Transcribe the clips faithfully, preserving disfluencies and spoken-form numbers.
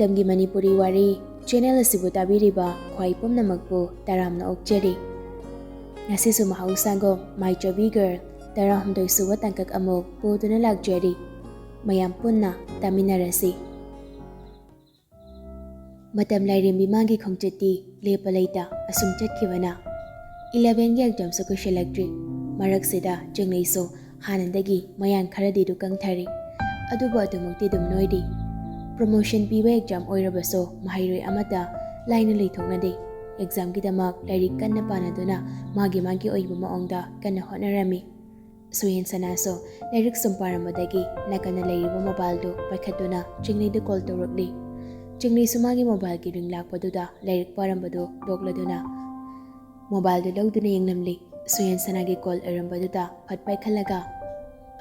ꯃꯇꯝꯒꯤ ꯃꯅꯤꯄꯨꯔꯤ ꯋꯥꯔꯤ ꯆꯦꯅꯦꯜ ꯑꯁꯤꯕꯨ ꯇꯥꯕꯤꯔꯤꯕ ꯈ꯭ꯋꯥꯏ ꯄꯨꯝꯅꯃꯛꯄꯨ ꯇꯔꯥꯝꯅ ꯑꯣꯛꯆꯔꯤ꯫ ꯉꯁꯤꯁꯨ ꯃꯍꯧꯁꯥꯒꯨꯝ My Chubby Girl ꯇꯔꯥꯍꯨꯝꯗꯣꯏ ꯁꯨꯕ ꯇꯥꯡꯀꯛ ꯑꯃꯨꯛ ꯄꯨꯗꯨꯅ ꯂꯥꯛꯆꯔꯤ꯫ ꯃꯌꯥꯝ ꯄꯨꯟꯅ ꯇꯥꯃꯤꯟꯅꯔꯁꯤ꯫ ꯃꯇꯝ ꯂꯥꯏꯔꯦꯝꯕꯤ ꯃꯥꯒꯤ ꯈꯣꯡꯆꯠꯇꯤ ꯂꯦꯞꯄ ꯂꯩꯇ ꯑꯁꯨꯝ ꯆꯠꯈꯤꯕꯅ ꯏꯂꯦꯚꯦꯟꯒꯤ ꯑꯦꯛꯖꯥꯝꯁꯨ ꯀꯨꯏꯁꯤꯜꯂꯛꯇ꯭ꯔꯤ꯫ ꯃꯔꯛꯁꯤꯗ ꯆꯤꯡꯂꯩꯁꯨ ꯍꯥꯟꯅꯗꯒꯤ ꯃꯌꯥꯡ ꯈꯔꯗꯤ ꯑꯗꯨ ꯀꯪꯊꯔꯤ꯫ ꯑꯗꯨꯕꯨ ꯑꯗꯨꯃꯛꯇꯤ ꯑꯗꯨꯝ ꯅꯣꯏꯔꯤ꯫ ꯄ꯭ꯔꯣꯃꯣꯁꯟ ꯄꯤꯕ ꯑꯦꯛꯖꯥꯝ ꯑꯣꯏꯔꯕꯁꯨ ꯃꯍꯩꯔꯣꯏ ꯑꯃꯠꯇ ꯂꯥꯏꯅ ꯂꯩꯊꯣꯛꯅꯗꯦ꯫ ꯑꯦꯛꯖꯥꯝꯒꯤꯗꯃꯛ ꯂꯥꯏꯔꯤꯛ ꯀꯟꯅ ꯄꯥꯅꯗꯨꯅ ꯃꯥꯒꯤ ꯃꯥꯒꯤ ꯑꯣꯏꯕ ꯃꯑꯣꯡꯗ ꯀꯟꯅ ꯍꯣꯠꯅꯔꯝꯃꯤ꯫ ꯁꯨꯌꯦꯟ ꯁꯅꯥꯁꯨ ꯂꯥꯏꯔꯤꯛ ꯁꯨꯝ ꯄꯥꯔꯝꯕꯗꯒꯤ ꯅꯥꯀꯟꯗ ꯂꯩꯔꯤꯕ ꯃꯣꯕꯥꯏꯜꯗꯨ ꯄꯥꯏꯈꯠꯇꯨꯅ ꯆꯤꯡꯂꯩꯗ ꯀꯣꯜ ꯇꯧꯔꯛꯂꯤ꯫ ꯆꯤꯡꯂꯩꯁꯨ ꯃꯥꯒꯤ ꯃꯣꯕꯥꯏꯜꯒꯤ ꯔꯤꯡ ꯂꯥꯛꯄꯗꯨꯗ ꯂꯥꯏꯔꯤꯛ ꯄꯥꯔꯝꯕꯗꯨ ꯇꯣꯛꯂꯗꯨꯅ ꯃꯣꯕꯥꯏꯜꯗꯨ ꯂꯧꯗꯨꯅ ꯌꯦꯡꯂꯝꯂꯤ꯫ ꯁꯨꯌꯦꯟ ꯁꯅꯥꯒꯤ ꯀꯣꯜ ꯑꯣꯏꯔꯝꯕꯗꯨꯗ ꯐꯠ ꯄꯥꯏꯈꯠꯂꯒ,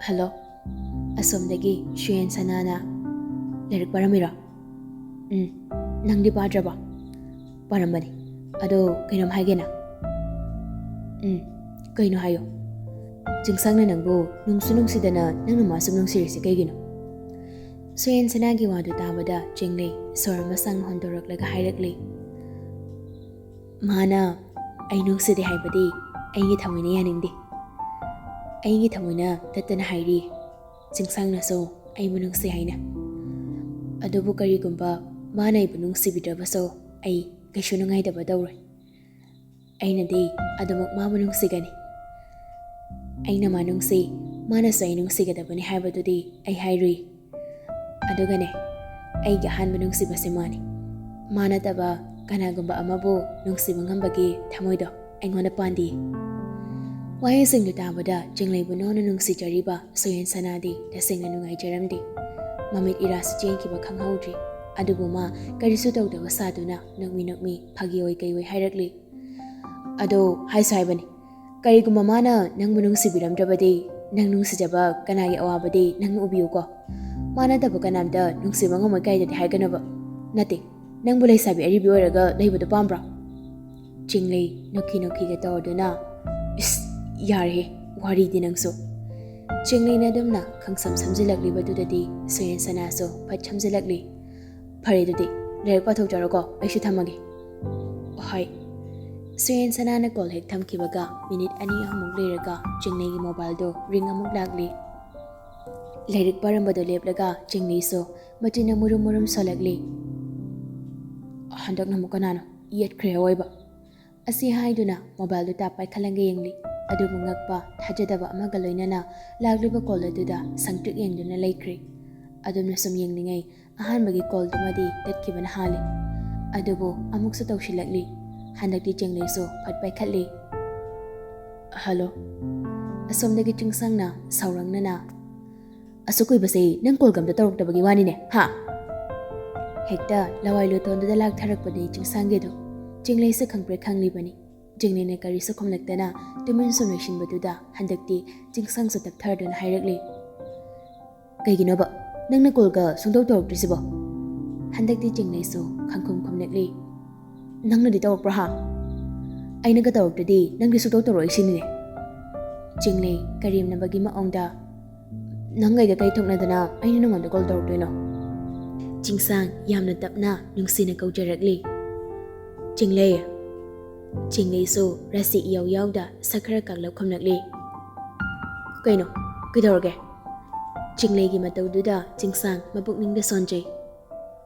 "ꯍꯜꯂꯣ?" ꯑꯁꯣꯝꯗꯒꯤ ꯁꯨꯌꯦꯟ ꯁꯅꯥꯅ, "ꯂꯥꯏꯔꯤꯛ ꯄꯥꯔꯝꯃꯤꯔꯣ?" "ꯎꯝ, ꯅꯪꯗꯤ ꯄꯥꯗ꯭ꯔꯕꯣ?" "ꯄꯥꯔꯝꯕꯅꯤ꯫ ꯑꯗꯣ ꯀꯩꯅꯣꯝ ꯍꯥꯏꯒꯦꯅ?" "ꯎꯝ, ꯀꯩꯅꯣ ꯍꯥꯏꯌꯣ?" "ꯆꯤꯡꯁꯥꯡꯅ ꯅꯪꯕꯨ ꯅꯨꯡꯁꯨ ꯅꯨꯡꯁꯤꯗꯅ ꯅꯪꯅ ꯃꯥ ꯁꯨꯝ ꯅꯨꯡꯁꯤꯔꯤꯁꯤ ꯀꯩꯒꯤꯅꯣ?" ꯁꯨꯌꯦꯟ ꯁꯅꯥꯒꯤ ꯋꯥꯗꯨ ꯇꯥꯕꯗ ꯆꯤꯡꯂꯩ ꯁꯣꯔ ꯑꯃ ꯁꯥꯡꯅ ꯍꯣꯟꯗꯣꯔꯛꯂꯒ ꯍꯥꯏꯔꯛꯂꯤ, "ꯃꯥꯅ ꯑꯩ ꯅꯨꯡꯁꯤꯗꯦ ꯍꯥꯏꯕꯗꯤ ꯑꯩꯒꯤ ꯊꯃꯣꯏꯅ ꯌꯥꯅꯤꯡꯗꯦ꯫ ꯑꯩꯒꯤ ꯊꯃꯣꯏꯅ ꯇꯠꯇꯅ ꯍꯥꯏꯔꯤ, ꯆꯤꯡꯁꯥꯡꯅꯁꯨ ꯑꯩꯕꯨ ꯅꯨꯡꯁꯤ ꯍꯥꯏꯅ꯫ ꯑꯗꯨꯕꯨ ꯀꯔꯤꯒꯨꯝꯕ ꯃꯥꯅ ꯑꯩꯕꯨ ꯅꯨꯡꯁꯤꯕꯤꯗ꯭ꯔꯕꯁꯨ ꯑꯩ ꯀꯩꯁꯨ ꯅꯨꯡꯉꯥꯏꯇꯕ ꯇꯧꯔꯣꯏ꯫ ꯑꯩꯅꯗꯤ ꯑꯗꯨꯃꯛ ꯃꯥꯕꯨ ꯅꯨꯡꯁꯤꯒꯅꯤ꯫ ꯑꯩꯅ ꯃꯥ ꯅꯨꯡꯁꯤ, ꯃꯥꯅꯁꯨ ꯑꯩ ꯅꯨꯡꯁꯤꯒꯗꯕꯅꯤ ꯍꯥꯏꯕꯗꯨꯗꯤ ꯑꯩ ꯍꯥꯏꯔꯨꯏ꯫ ꯑꯗꯨꯒꯅꯦ, ꯑꯩꯒꯤ ꯑꯍꯥꯟꯕ ꯅꯨꯡꯁꯤꯕꯁꯦ ꯃꯥꯅꯤ꯫ ꯃꯥ ꯅꯠꯇꯕ ꯀꯅꯥꯒꯨꯝꯕ ꯑꯃꯕꯨ ꯅꯨꯡꯁꯤꯕ ꯉꯝꯕꯒꯤ ꯊꯃꯣꯏꯗꯣ ꯑꯩꯉꯣꯟꯗ ꯄꯥꯟꯗꯤꯌꯦ꯫" ꯋꯥꯍꯩꯁꯤꯡꯗꯨ ꯇꯥꯕꯗ ꯆꯤꯡꯂꯩꯕꯨ ꯅꯧꯅ ꯅꯨꯡꯁꯤꯖꯔꯤꯕ ꯁꯨꯌꯦꯟ ꯁꯅꯥꯗꯤ ꯇꯁꯦꯡꯅ ꯅꯨꯡꯉꯥꯏꯖꯔꯝꯗꯦ꯫ ꯃꯃꯤꯠ ꯏꯔꯥꯁꯨ ꯆꯦꯟꯈꯤꯕ ꯈꯪꯍꯧꯗ꯭ꯔꯤ꯫ ꯑꯗꯨꯕꯨ ꯃꯥ ꯀꯔꯤꯁꯨ ꯇꯧꯗꯕ ꯁꯥꯗꯨꯅ ꯅꯣꯛꯃꯤ ꯅꯣꯛꯃꯤ ꯐꯥꯒꯤ ꯑꯣꯏ ꯀꯩ ꯑꯣꯏ ꯍꯥꯏꯔꯛꯂꯤ, "ꯑꯗꯣ ꯍꯥꯏꯁꯨ ꯍꯥꯏꯕꯅꯤ, ꯀꯔꯤꯒꯨꯝꯕ ꯃꯥꯅ ꯅꯪꯕꯨ ꯅꯨꯡꯁꯤꯕꯤꯔꯝꯗ꯭ꯔꯕꯗꯤ ꯅꯪ ꯅꯨꯡꯁꯤꯖꯕ ꯀꯅꯥꯒꯤ ꯑꯋꯥꯕꯗꯤ ꯅꯪꯅ ꯎꯕꯤꯌꯨꯀꯣ? ꯃꯥ ꯅꯠꯇꯕ ꯀꯅꯥꯝꯇ ꯅꯨꯡꯁꯤꯕ ꯉꯝꯃꯣꯏ ꯀꯥꯏꯗꯗꯤ ꯍꯥꯏꯒꯅꯨꯕ꯫ ꯅꯠꯇꯦ, ꯅꯪꯕꯨ ꯂꯩꯁꯥꯕꯤ ꯑꯔꯤꯕꯤ ꯑꯣꯏꯔꯒ ꯂꯩꯕꯗꯣ ꯄꯥꯝꯕ꯭ꯔꯣ?" ꯆꯤꯡꯂꯩ ꯅꯣꯛꯈꯤ ꯅꯣꯛꯈꯤꯒ ꯇꯧꯔꯗꯨꯅ, "ꯏꯁ, ꯌꯥꯔꯦꯍꯦ, ꯋꯥꯔꯤꯗꯤ ꯅꯪꯁꯨ꯫" ꯆꯤꯡꯂꯩꯅ ꯑꯗꯨꯝꯅ ꯈꯪꯁꯝ ꯁꯝꯖꯤꯜꯂꯛꯂꯤꯕꯗꯨꯗꯗꯤ ꯁꯨꯌꯦꯟ ꯁꯅꯥꯁꯨ ꯐꯠ ꯁꯝꯖꯤꯜꯂꯛꯂꯤ꯫ "ꯐꯔꯦ, ꯑꯗꯨꯗꯤ ꯂꯥꯏꯔꯤꯛ ꯄꯥꯊꯣꯛꯆꯔꯣꯀꯣ, ꯑꯩꯁꯨ ꯊꯝꯃꯒꯦ꯫" "ꯍꯣꯏ꯫" ꯁꯨꯔꯦꯟ ꯁꯅꯥꯅ ꯀꯣꯜ ꯍꯦꯛ ꯊꯝꯈꯤꯕꯒ ꯃꯤꯅꯤꯠ ꯑꯅꯤ ꯑꯍꯨꯝꯃꯨꯛ ꯂꯩꯔꯒ ꯆꯤꯡꯂꯩꯒꯤ ꯃꯣꯕꯥꯏꯜꯗꯣ ꯔꯤꯡ ꯑꯃꯨꯛ ꯂꯥꯛꯂꯤ꯫ ꯂꯥꯏꯔꯤꯛ ꯄꯥꯔꯝꯕꯗꯣ ꯂꯦꯞꯂꯒ ꯆꯤꯡꯂꯩꯁꯨ ꯃꯆꯤꯟꯅ ꯃꯨꯔꯨꯝ ꯃꯨꯔꯨꯝ ꯁꯣꯜꯂꯛꯂꯤ꯫ "ꯍꯟꯗꯛꯅ ꯑꯃꯨꯛ ꯀꯅꯥꯅꯣ ꯌꯦꯠꯈ꯭ꯔꯦ ꯑꯋꯣꯏꯕ?" ꯑꯁꯤ ꯍꯥꯏꯗꯨꯅ ꯃꯣꯕꯥꯏꯜꯗꯨ ꯇꯥꯞ ꯄꯥꯏꯈꯠꯂꯒ ꯌꯦꯡꯂꯤ꯫ ꯑꯗꯨꯕꯨ ꯉꯛꯄ, ꯊꯥꯖꯗꯕ ꯑꯃꯒ ꯂꯣꯏꯅꯅ ꯂꯥꯛꯂꯤꯕ ꯀꯣꯜ ꯑꯗꯨꯗ ꯁꯪꯇ꯭ꯔꯤꯛ ꯌꯦꯡꯗꯨꯅ ꯂꯩꯈ꯭ꯔꯦ꯫ ꯑꯗꯨꯝꯅ ꯁꯨꯝ ꯌꯦꯡꯂꯤꯉꯩ ꯑꯍꯥꯟꯕꯒꯤ ꯀꯣꯜꯗꯨꯃꯗꯤ ꯇꯠꯈꯤꯕꯅ ꯍꯥꯜꯂꯤ꯫ ꯑꯗꯨꯕꯨ ꯑꯃꯨꯛꯁꯨ ꯇꯧꯁꯤꯜꯂꯛꯂꯤ꯫ ꯍꯟꯗꯛꯇꯤ ꯆꯤꯡꯂꯩꯁꯨ ꯐꯠ ꯄꯥꯏꯈꯠꯂꯤ꯫ "ꯍꯜꯂꯣ꯫" ꯑꯁꯣꯝꯗꯒꯤ ꯆꯤꯡꯁꯥꯡꯅ ꯁꯥꯎꯔꯪꯅꯅ, "ꯑꯁꯨꯛ ꯀꯨꯏꯕꯁꯦ ꯅꯪ ꯀꯣꯜꯒ ꯑꯝꯇ ꯇꯧꯔꯛꯇꯕꯒꯤ ꯋꯥꯅꯤꯅꯦ, ꯍꯥ?" ꯍꯦꯛꯇ ꯂꯋꯥꯏ ꯂꯨꯇꯣꯟꯗꯨꯗ ꯂꯥꯛꯊꯔꯛꯄꯅꯤ ꯆꯤꯡꯁꯥꯡꯒꯤꯗꯣ꯫ ꯆꯤꯡꯂꯩꯁꯨ ꯈꯪꯄ꯭ꯔꯦꯛ ꯈꯪꯂꯤꯕꯅꯤ꯫ ꯆꯤꯡꯂꯩꯅ ꯀꯔꯤꯁꯨ ꯈꯨꯝꯂꯛꯇꯅ ꯇꯨꯃꯤꯟ ꯁꯨꯝ ꯂꯩꯁꯤꯟꯕꯗꯨꯗ ꯍꯟꯗꯛꯇꯤ ꯆꯤꯡꯁꯥꯡꯁꯨ ꯇꯞꯊꯔꯗꯨꯅ ꯍꯥꯏꯔꯛꯂꯤ, "ꯀꯩꯒꯤꯅꯣꯕ ꯅꯪꯅ ꯀꯣꯜꯒ ꯁꯨꯡꯇꯧ ꯇꯧꯔꯛꯇ꯭ꯔꯤꯁꯤꯕꯣ?" ꯍꯟꯗꯛꯇꯤ ꯆꯤꯡꯂꯩꯁꯨ ꯈꯪꯈꯨꯝ ꯈꯨꯝꯂꯛꯂꯤ, "ꯅꯪꯅꯗꯤ ꯇꯧꯔꯛꯄ꯭ꯔꯥ ꯍꯥ? ꯑꯩꯅꯒ ꯇꯧꯔꯛꯇ꯭ꯔꯗꯤ ꯅꯪꯗꯤ ꯁꯨꯡꯇꯧ ꯇꯧꯔꯛꯑꯣꯏ ꯁꯤꯅꯤꯅꯦ꯫" ꯆꯤꯡꯂꯩ ꯀꯔꯦꯝꯅꯕꯒꯤ ꯃꯑꯣꯡꯗ, "ꯅꯪ ꯑꯩꯒ ꯀꯩ ꯊꯣꯛꯅꯗꯅ ꯑꯩꯅ ꯅꯉꯣꯟꯗ ꯀꯣꯜ ꯇꯧꯔꯛꯇꯣꯏꯅꯣ?" ꯆꯤꯡꯁꯥꯡ ꯌꯥꯝꯅ ꯇꯞꯅ ꯅꯨꯡꯁꯤꯅ ꯀꯧꯖꯔꯛꯂꯤ, "ꯆꯤꯡꯂꯩ꯫" ꯆꯤꯡꯂꯩꯁꯨ ꯔꯥꯁꯤ ꯏꯌꯥꯎ ꯌꯥꯎꯗ ꯁꯛ ꯈꯔ ꯀꯥꯛꯂꯞ ꯈꯨꯝꯂꯛꯂꯤ꯫ "ꯀꯩꯅꯣ? ꯀꯩꯗꯧꯔꯒꯦ?" ꯆꯤꯡꯂꯩꯒꯤ ꯃꯇꯧꯗꯨꯗ ꯆꯤꯡꯁꯥꯡ ꯃꯄꯨꯛꯅꯤꯡꯗ ꯁꯣꯟꯖꯩ꯫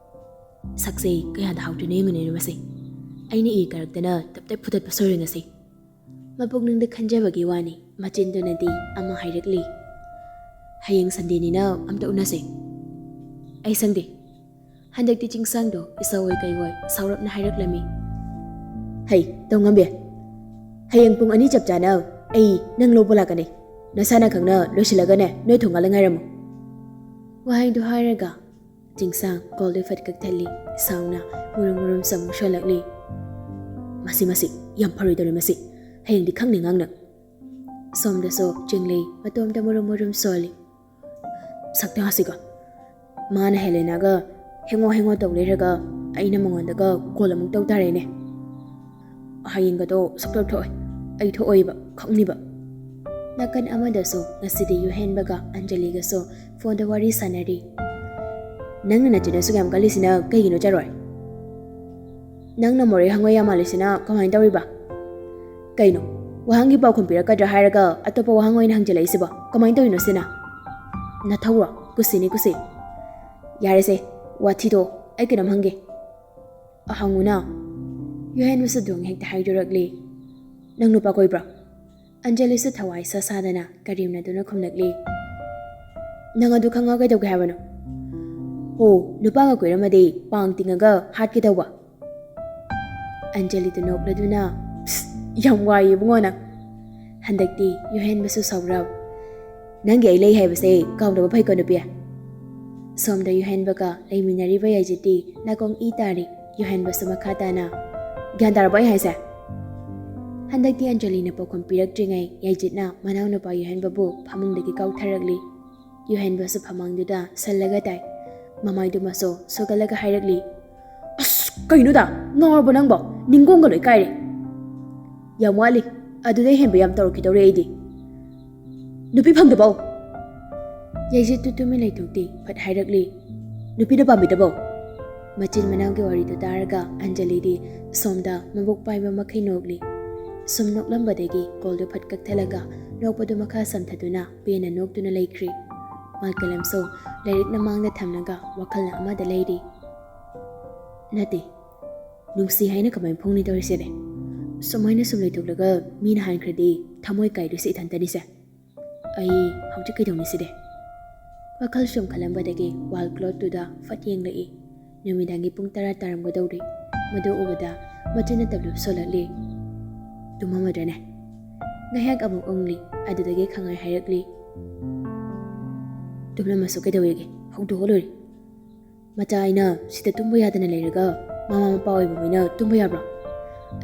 "ꯁꯛꯁꯦ ꯀꯌꯥꯗ ꯍꯥꯎꯗꯣꯏꯅꯣ ꯌꯦꯡꯉꯨꯅꯦ ꯃꯁꯦ꯫ ꯑꯩꯅ ꯏ ꯀꯥꯔꯛꯇꯅ ꯇꯞ ꯇꯞ ꯐꯨꯗꯠꯄ ꯁꯣꯏꯔꯣꯏ ꯉꯁꯤ꯫" ꯃꯄꯨꯛꯅꯤꯡꯗ ꯈꯟꯖꯕꯒꯤ ꯋꯥꯅꯤ, ꯃꯆꯤꯟꯗꯨꯅꯗꯤ ꯑꯃ ꯍꯥꯏꯔꯛꯂꯤ, "ꯍꯌꯦꯡ ꯁꯟꯗꯦꯅꯤꯅ ꯑꯝꯇ ꯎꯅꯁꯦ꯫" "ꯑꯩ ꯁꯪꯗꯦ꯫" ꯍꯟꯗꯛꯇꯤ ꯆꯤꯡꯁꯥꯡꯗꯣ ꯏꯁꯧ ꯑꯣꯏ ꯀꯩ ꯑꯣꯏ ꯁꯥꯎꯔꯞꯅ ꯍꯥꯏꯔꯛꯂꯝꯃꯤ꯫ "ꯍꯩ, ꯇꯧꯉꯝꯕꯤ, ꯍꯌꯦꯡ ꯄꯨꯡ ꯑꯅꯤ ꯆꯞ ꯆꯥꯅ ꯑꯩ ꯅꯪ ꯂꯧꯕ ꯂꯥꯛꯀꯅꯤ꯫ ꯅꯁꯥꯅ ꯈꯪꯅ ꯂꯣꯏꯁꯤꯜꯂꯒꯅꯦ ꯅꯣꯏ ꯊꯣꯡꯒꯥꯜꯗ ꯉꯥꯏꯔꯝꯃꯨ꯫" ꯋꯥꯍꯩꯗꯨ ꯍꯥꯏꯔꯒ ꯆꯤꯡꯁꯥꯡ ꯀꯣꯜꯗꯨ ꯐꯠ ꯀꯛꯊꯠꯂꯤ꯫ ꯁꯥꯎꯅ ꯃꯨꯔꯨꯝ ꯃꯨꯔꯨꯝ ꯆꯃꯨꯛ ꯁꯣꯜꯂꯛꯂꯤ꯫ "ꯃꯁꯤ, ꯃꯁꯤ, ꯌꯥꯝ ꯐꯔꯣꯏꯗꯧꯔꯤ ꯃꯁꯤ꯫ ꯍꯌꯦꯡꯗꯤ ꯈꯪꯅꯤ ꯉꯥꯡꯅ꯫" ꯁꯣꯝꯗꯁꯨ ꯆꯤꯡꯂꯩ ꯃꯇꯣꯝꯇ ꯃꯨꯔꯨꯝ ꯃꯨꯔꯨꯝ ꯁꯣꯜꯂꯤ꯫ "ꯁꯛꯇꯥꯁꯤꯒ, ꯃꯥꯅ ꯍꯦꯂꯦꯅꯥꯒ ꯍꯦꯡꯉꯣ ꯍꯦꯡꯉꯣ ꯇꯧ ꯂꯩꯔꯒ ꯑꯩꯅ ꯃꯉꯣꯟꯗꯒ ꯀꯣꯜ ꯑꯃꯨꯛ ꯇꯧ ꯇꯥꯔꯦꯅꯦ꯫ ꯍꯌꯦꯡꯒꯗꯣ ꯁꯨꯛꯇꯧ ꯊꯣꯛꯑꯣꯏ꯫ ꯑꯩ ꯊꯣꯛꯑꯣꯏꯕ, ꯈꯪꯅꯤꯕ꯫" ꯅꯥꯀꯟ ꯑꯃꯗꯁꯨ ꯉꯁꯤꯗꯤ ꯌꯨꯍꯦꯟꯕꯒ ꯑꯟꯖꯂꯤꯒꯁꯨ ꯐꯣꯟꯗ ꯋꯥꯔꯤ ꯁꯥꯟꯅꯔꯤ꯫ ꯅꯪꯅ ꯅꯆꯤꯟ ꯑꯁꯨꯛ ꯌꯥꯝ ꯀꯜꯂꯤꯁꯤꯅ ꯀꯩꯒꯤꯅꯣ, ꯆꯔꯣꯏ? ꯅꯪꯅ ꯃꯣꯔꯦ ꯍꯪꯉꯣꯏ ꯌꯥꯝ ꯃꯥꯜꯂꯤꯁꯤꯅ ꯀꯃꯥꯏꯅ ꯇꯧꯔꯤꯕ? ꯀꯩꯅꯣ, ꯋꯥꯍꯪꯒꯤ ꯄꯥꯎꯈꯨꯝ ꯄꯤꯔꯛꯀꯗ꯭ꯔꯥ ꯍꯥꯏꯔꯒ ꯑꯇꯣꯞꯄ ꯋꯥꯍꯪ ꯑꯣꯏꯅ ꯍꯪꯖꯤꯜꯂꯛꯏꯁꯤꯕꯣ? ꯀꯃꯥꯏꯅ ꯇꯧꯔꯤꯅꯣ ꯁꯤꯅ? ꯅꯊꯧꯔꯣ? ꯀꯨꯁꯤꯅꯤ ꯀꯨꯁꯤ꯫ ꯌꯥꯔꯦꯁꯦ, ꯋꯥꯊꯤꯗꯣ꯫ ꯑꯩ ꯀꯩꯅꯣꯝ ꯍꯪꯒꯦ꯫ ꯍꯪꯉꯨꯅ꯫ ꯌꯨꯍꯦꯟꯕꯁꯨ ꯗꯣꯡ ꯍꯦꯛꯇ ꯍꯥꯏꯗꯣꯔꯛꯂꯤ꯫ ꯅꯪ ꯅꯨꯄꯥ ꯀꯣꯏꯕ꯭ꯔꯣ? ꯑꯟꯖꯂꯤꯁꯨ ꯊꯋꯥꯏ ꯁꯥ ꯁꯥꯗꯅ ꯀꯔꯦꯝꯅꯗꯨꯅ ꯈꯨꯝꯂꯛꯂꯤ꯫ ꯅꯪ ꯑꯗꯨ ꯈꯪꯉ ꯀꯩꯗꯧꯒꯦ ꯍꯥꯏꯕꯅꯣ? ꯍꯣ, ꯅꯨꯄꯥꯒ ꯀꯣꯏꯔꯝꯃꯗꯤ ꯄꯥꯡ ꯇꯤꯡꯉꯒ ꯍꯥꯠꯀꯦ ꯇꯧꯕ꯫ ꯑꯟꯖꯂꯤꯗꯨ ꯅꯣꯛꯂꯗꯨꯅ, "ꯌꯥꯝ ꯋꯥꯏ ꯏꯕꯨꯡꯉꯣ ꯅꯪ"꯫ ꯍꯟꯗꯛꯇꯤ ꯌꯨꯍꯦꯟꯕꯁꯨ ꯁꯥꯎꯔꯞ꯫ "ꯅꯪꯒꯤ ꯑꯩ ꯂꯩ ꯍꯥꯏꯕꯁꯦ ꯀꯥꯎꯗꯕ ꯐꯩꯀꯣ, ꯅꯨꯄꯤ"꯫ ꯁꯣꯝꯗ ꯌꯨꯍꯦꯟꯕꯒ ꯂꯩꯃꯤꯟꯅꯔꯤꯕ ꯌꯥꯏꯖꯤꯠꯇꯤ ꯅꯥꯀꯣꯡ ꯏ ꯇꯥꯔꯤ꯫ ꯌꯨꯍꯦꯟꯕꯁꯨ ꯃꯈꯥ ꯇꯥꯅ, "ꯒ꯭ꯌꯥꯟ ꯇꯥꯔꯕꯣ ꯑꯩ ꯍꯥꯏꯁꯦ?" ꯍꯟꯗꯛꯇꯤ ꯑꯟꯖꯂꯤꯅ ꯄꯥꯎꯈꯨꯝ ꯄꯤꯔꯛꯇ꯭ꯔꯤꯉꯩ ꯌꯥꯏꯖꯤꯠꯅ ꯃꯅꯥꯎꯅꯨꯄꯥ ꯌꯨꯍꯦꯟꯕꯕꯨ ꯐꯃꯨꯡꯗꯒꯤ ꯀꯥꯎꯊꯔꯛꯂꯤ꯫ ꯌꯨꯍꯦꯟꯕꯁꯨ ꯐꯃꯥꯡꯗꯨꯗ ꯁꯜꯂꯒ ꯇꯥꯏ꯫ ꯃꯃꯥꯏꯗꯨ ꯃꯁꯣ ꯁꯣꯒꯠꯂꯒ ꯍꯥꯏꯔꯛꯂꯤ, "ꯑꯁ, ꯀꯩꯅꯣꯗ? ꯉꯥꯎꯔꯕꯣ ꯅꯪꯕꯣ? ꯅꯤꯡꯒꯣꯡꯒ ꯂꯣꯏ ꯀꯥꯏꯔꯦ꯫ ꯌꯥꯝ ꯋꯥꯠꯂꯤ꯫ ꯑꯗꯨꯗꯩ ꯍꯦꯟꯕ ꯌꯥꯝ ꯇꯧꯔꯛꯈꯤꯗꯧꯔꯦ ꯑꯩꯗꯤ꯫ ꯅꯨꯄꯤ ꯐꯪꯗꯕꯧ!" ꯌꯥꯏꯖꯤꯠꯇꯨ ꯇꯨꯃꯤꯟ ꯂꯩꯊꯣꯛꯇꯦ꯫ ꯐꯠ ꯍꯥꯏꯔꯛꯂꯤ, "ꯅꯨꯄꯤꯅ ꯄꯥꯝꯕꯤꯗꯕꯧ!" ꯃꯆꯤꯟ ꯃꯅꯥꯎꯒꯤ ꯋꯥꯔꯤꯗꯨ ꯇꯥꯔꯒ ꯑꯟꯖꯂꯤꯗꯤ ꯁꯣꯝꯗ ꯃꯕꯨꯛ ꯄꯥꯏꯕ ꯃꯈꯩ ꯅꯣꯛꯂꯤ꯫ ꯁꯨꯝ ꯅꯣꯛꯂꯝꯕꯗꯒꯤ ꯀꯣꯜꯗꯨ ꯐꯠ ꯀꯛꯊꯠꯂꯒ ꯅꯣꯛꯄꯗꯨ ꯃꯈꯥ ꯁꯝꯊꯗꯨꯅ ꯄꯦꯟꯅ ꯅꯣꯛꯇꯨꯅ ꯂꯩꯈ꯭ꯔꯤ꯫ ꯃꯥꯜꯀꯂꯝꯁꯨ ꯂꯥꯏꯔꯤꯛꯅ ꯃꯥꯡꯗ ꯊꯝꯂꯒ ꯋꯥꯈꯜꯅ ꯑꯃꯗ ꯂꯩꯔꯤ꯫ ꯅꯠꯇꯦ, ꯅꯨꯡꯁꯤ ꯍꯥꯏꯅ ꯀꯃꯥꯏꯅ ꯐꯣꯡꯅꯤ ꯇꯧꯔꯤꯁꯦ? ꯁꯨꯃꯥꯏꯅ ꯁꯨꯝ ꯂꯩꯊꯣꯛꯂꯒ ꯃꯤꯅ ꯍꯥꯟꯈ꯭ꯔꯗꯤ ꯊꯃꯣꯏ ꯀꯥꯏꯗꯣꯏꯁꯦ ꯏꯊꯟꯇꯅꯤꯁꯦ꯫ ꯑꯩ ꯍꯧꯖꯤꯛ ꯀꯩꯗꯧꯅꯤ ꯁꯤꯗꯤ? ꯋꯥꯈꯜ ꯁꯨꯝ ꯈꯜꯂꯝꯕꯗꯒꯤ ꯋꯥꯜ ꯀ꯭ꯂꯣꯛꯇꯨꯗ ꯐꯠ ꯌꯦꯡꯂꯛꯏ꯫ ꯅꯨꯃꯤꯗꯥꯡꯒꯤ ꯄꯨꯡ ꯇꯔꯥ ꯇꯥꯔꯝꯒꯗꯧꯔꯤ꯫ ꯃꯗꯨ ꯎꯕꯗ ꯃꯆꯤꯟꯅ ꯇꯞꯂꯨꯞ ꯁꯣꯜꯂꯛꯂꯤ꯫ "ꯇꯨꯝꯃꯝꯃꯗ꯭ꯔꯅꯦ?" ꯉꯥꯏꯍꯥꯛ ꯑꯃꯨꯛ ꯎꯪꯂꯤ꯫ ꯑꯗꯨꯗꯒꯤ ꯈꯪꯉꯥꯏ ꯍꯥꯏꯔꯛꯂꯤ, "ꯇꯨꯝꯂꯝꯃꯁꯨ ꯀꯩꯗꯧꯋꯦꯒꯦ? ꯍꯧꯗꯣꯛꯑ ꯂꯣꯏꯔꯦ꯫ ꯃꯆꯥ ꯑꯩꯅ ꯁꯤꯗ ꯇꯨꯝꯕ ꯌꯥꯗꯅ ꯂꯩꯔꯒ ꯃꯃꯥ ꯃꯄꯥ ꯑꯣꯏꯕ ꯃꯤꯅ ꯇꯨꯝꯕ ꯌꯥꯕ꯭ꯔꯣ?"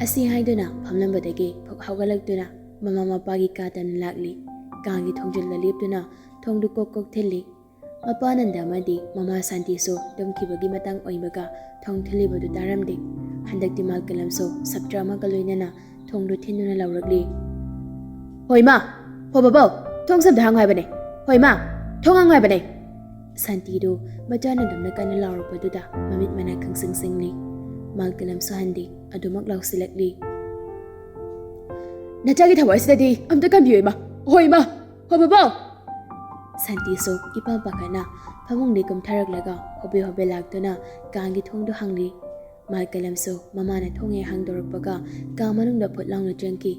ꯑꯁꯤ ꯍꯥꯏꯗꯨꯅ ꯐꯝꯂꯝꯕꯗꯒꯤ ꯐꯨꯛ ꯍꯧꯒꯠꯂꯛꯇꯨꯅ ꯃꯃꯥ ꯃꯄꯥꯒꯤ ꯀꯥ ꯇꯝꯅ ꯂꯥꯛꯂꯤ꯫ ꯀꯥꯒꯤ ꯊꯣꯡꯖꯤꯜꯗ ꯂꯦꯞꯇꯨꯅ ꯊꯣꯡꯗꯨ ꯀꯣꯛ ꯀꯣꯛ ꯊꯤꯜꯂꯤ꯫ ꯃꯄꯥ ꯑꯅꯟꯗ ꯑꯃꯗꯤ ꯃꯃꯥ ꯁꯥꯟꯇꯤꯁꯨ ꯇꯨꯝꯈꯤꯕꯒꯤ ꯃꯇꯥꯡ ꯑꯣꯏꯕꯒ ꯊꯣꯡ ꯊꯤꯜꯂꯤꯕꯗꯨ ꯇꯥꯔꯝꯗꯦ꯫ ꯍꯟꯗꯛꯇꯤ ꯃꯥꯜꯀꯂꯝꯁꯨ ꯁꯞꯇ꯭ꯔ ꯑꯃꯒ ꯂꯣꯏꯅꯅ ꯊꯣꯡꯗꯨ ꯊꯤꯟꯗꯨꯅ ꯂꯥꯎꯔꯛꯂꯤ꯫ "ꯍꯣꯏ ꯃꯥ! ꯍꯣ ꯕꯕꯧ! ꯊꯣꯡꯁꯦ ꯑꯝꯇ ꯍꯥꯡꯉꯨ ꯍꯥꯏꯕꯅꯦ! ꯍꯣꯏ ꯃꯥ! ꯊꯣꯡ ꯍꯥꯡꯉꯨ ꯍꯥꯏꯕꯅꯦ!" ꯁꯥꯟꯇꯤꯗꯨ ꯃꯆꯥꯅ ꯑꯗꯨꯝꯅ ꯀꯟꯅ ꯂꯥꯎꯔꯛꯄꯗꯨꯗ ꯃꯃꯤꯠ ꯃꯅꯥ ꯈꯪꯁꯤꯡ ꯁꯤꯡꯂꯤ꯫ ꯃꯥꯜꯀꯂꯝꯁꯨ ꯍꯟꯗꯦ, ꯑꯗꯨꯃꯛ ꯂꯥꯎꯁꯤꯜꯂꯛꯂꯤ꯫ "ꯅꯆꯥꯒꯤ ꯊꯋꯥꯏꯁꯤꯗꯗꯤ ꯑꯝꯇ ꯀꯟꯕꯤꯌꯨ, ꯏꯃꯥ! ꯍꯣꯏ, ꯏꯃꯥ! ꯍꯣ, ꯕꯕꯥꯎ!" ꯁꯥꯟꯇꯤꯁꯨ ꯏꯄꯥ ꯄꯥꯈꯠꯅ ꯐꯃꯨꯡꯗꯒꯤ ꯀꯨꯝꯊꯔꯛꯂꯒ ꯍꯣꯕꯦ ꯍꯣꯕꯦ ꯂꯥꯛꯇꯨꯅ ꯀꯥꯡꯒꯤ ꯊꯣꯡꯗꯨ ꯍꯥꯡꯂꯤ꯫ ꯃꯥꯜꯀꯂꯝꯁꯨ ꯃꯃꯥꯅ ꯊꯣꯡ ꯍꯦꯛ ꯍꯥꯡꯗꯣꯔꯛꯄꯒ ꯀꯥ ꯃꯅꯨꯡꯗ ꯐꯨꯠ ꯂꯥꯎꯅ ꯆꯪꯈꯤ꯫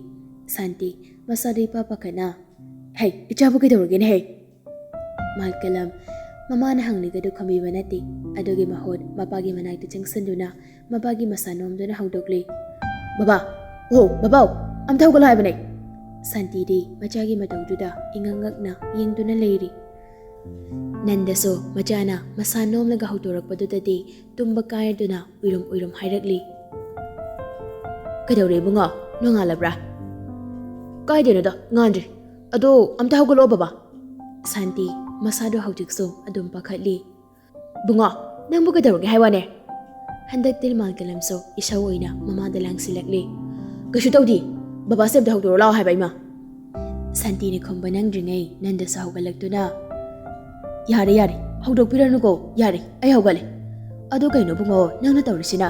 ꯁꯥꯟꯇꯤ ꯃꯁꯥꯗꯨ ꯏꯄꯥ ꯄꯥꯈꯠꯅ, "ꯍꯩ, ꯏꯆꯥꯕꯨ ꯀꯩꯗꯧꯔꯒꯦꯅꯦ, ꯍꯩ?" ꯃꯥꯜꯀꯂꯝ ꯃꯃꯥꯅ ꯍꯪꯂꯤꯒꯗꯨ ꯈꯨꯝꯕꯤꯕ ꯅꯠꯇꯦ꯫ ꯑꯗꯨꯒꯤ ꯃꯍꯨꯠ ꯃꯄꯥꯒꯤ ꯃꯅꯥꯛꯇ ꯆꯪꯁꯤꯟꯗꯨꯅ ꯃꯄꯥꯒꯤ ꯃꯁꯥ ꯅꯣꯝꯗꯨꯅ ꯍꯧꯗꯣꯛꯂꯤ꯫ "ꯕꯕꯥ! ꯑꯣ, ꯕꯕꯥꯎ! ꯑꯝꯇ ꯍꯧꯒꯠꯂꯣ ꯍꯥꯏꯕꯅꯦ!" ꯁꯥꯟꯇꯤꯗꯤ ꯃꯆꯥꯒꯤ ꯃꯇꯧꯗꯨꯗ ꯏꯉꯛ ꯉꯛꯅ ꯌꯦꯡꯗꯨꯅ ꯂꯩꯔꯤ꯫ ꯅꯟꯗꯁꯨ ꯃꯆꯥꯅ ꯃꯁꯥ ꯅꯣꯝꯂꯒ ꯍꯧꯗꯣꯔꯛꯄꯗꯨꯗꯗꯤ ꯇꯨꯝꯕ ꯀꯥꯏꯔꯗꯨꯅ ꯎꯏꯔꯨꯝ ꯎꯏꯔꯨꯝ ꯍꯥꯏꯔꯛꯂꯤ꯫ "ꯀꯩꯗꯧꯔꯦ ꯏꯕꯨꯡꯉꯣ? ꯅꯣꯡꯉꯥꯜꯂꯕ꯭ꯔꯥ?" "ꯀꯥꯏꯗꯩꯅꯣꯗ, ꯉꯥꯟꯗ꯭ꯔꯤ꯫ ꯑꯗꯣ ꯑꯝꯇ ꯍꯧꯒꯠꯂꯛꯑꯣ ꯕꯕꯥ꯫" ꯁꯥꯟꯇꯤ ꯃꯁꯥꯗꯣ ꯍꯧꯖꯤꯛꯁꯨ ꯑꯗꯨꯝ ꯄꯥꯈꯠꯂꯤ꯫ "ꯕꯨꯡꯉꯣ, ꯅꯪꯕꯨ ꯀꯩꯗꯧꯔꯒꯦ ꯍꯥꯏ ꯋꯥꯅꯦ?" ꯍꯟꯗꯛꯇꯤ ꯃꯥꯜꯀꯂꯝꯁꯨ ꯏꯁꯧ ꯑꯣꯏꯅ ꯃꯃꯥꯗ ꯂꯥꯡꯁꯤꯜꯂꯛꯂꯤ꯫ "ꯀꯩꯁꯨ ꯇꯧꯗꯦ꯫ ꯕꯕꯥꯁꯦ ꯑꯝꯇ ꯍꯧꯗꯣꯔꯛꯑꯣ ꯂꯥꯛꯑꯣ ꯍꯥꯏꯕ ꯏꯃꯥ꯫" ꯁꯥꯟꯇꯤꯅ ꯈꯨꯝꯕ ꯅꯪꯗ꯭ꯔꯤꯉꯩ ꯅꯟꯗꯁꯨ ꯍꯧꯒꯠꯂꯛꯇꯨꯅ, "ꯌꯥꯔꯦ, ꯌꯥꯔꯦ, ꯍꯧꯗꯣꯛꯄꯤꯔꯅꯨꯀꯣ, ꯌꯥꯔꯦ, ꯑꯩ ꯍꯧꯒꯠꯂꯦ꯫ ꯑꯗꯣ ꯀꯩꯅꯣ ꯕꯨꯡꯉꯣ, ꯅꯪꯅ ꯇꯧꯔꯤꯁꯤꯅ?"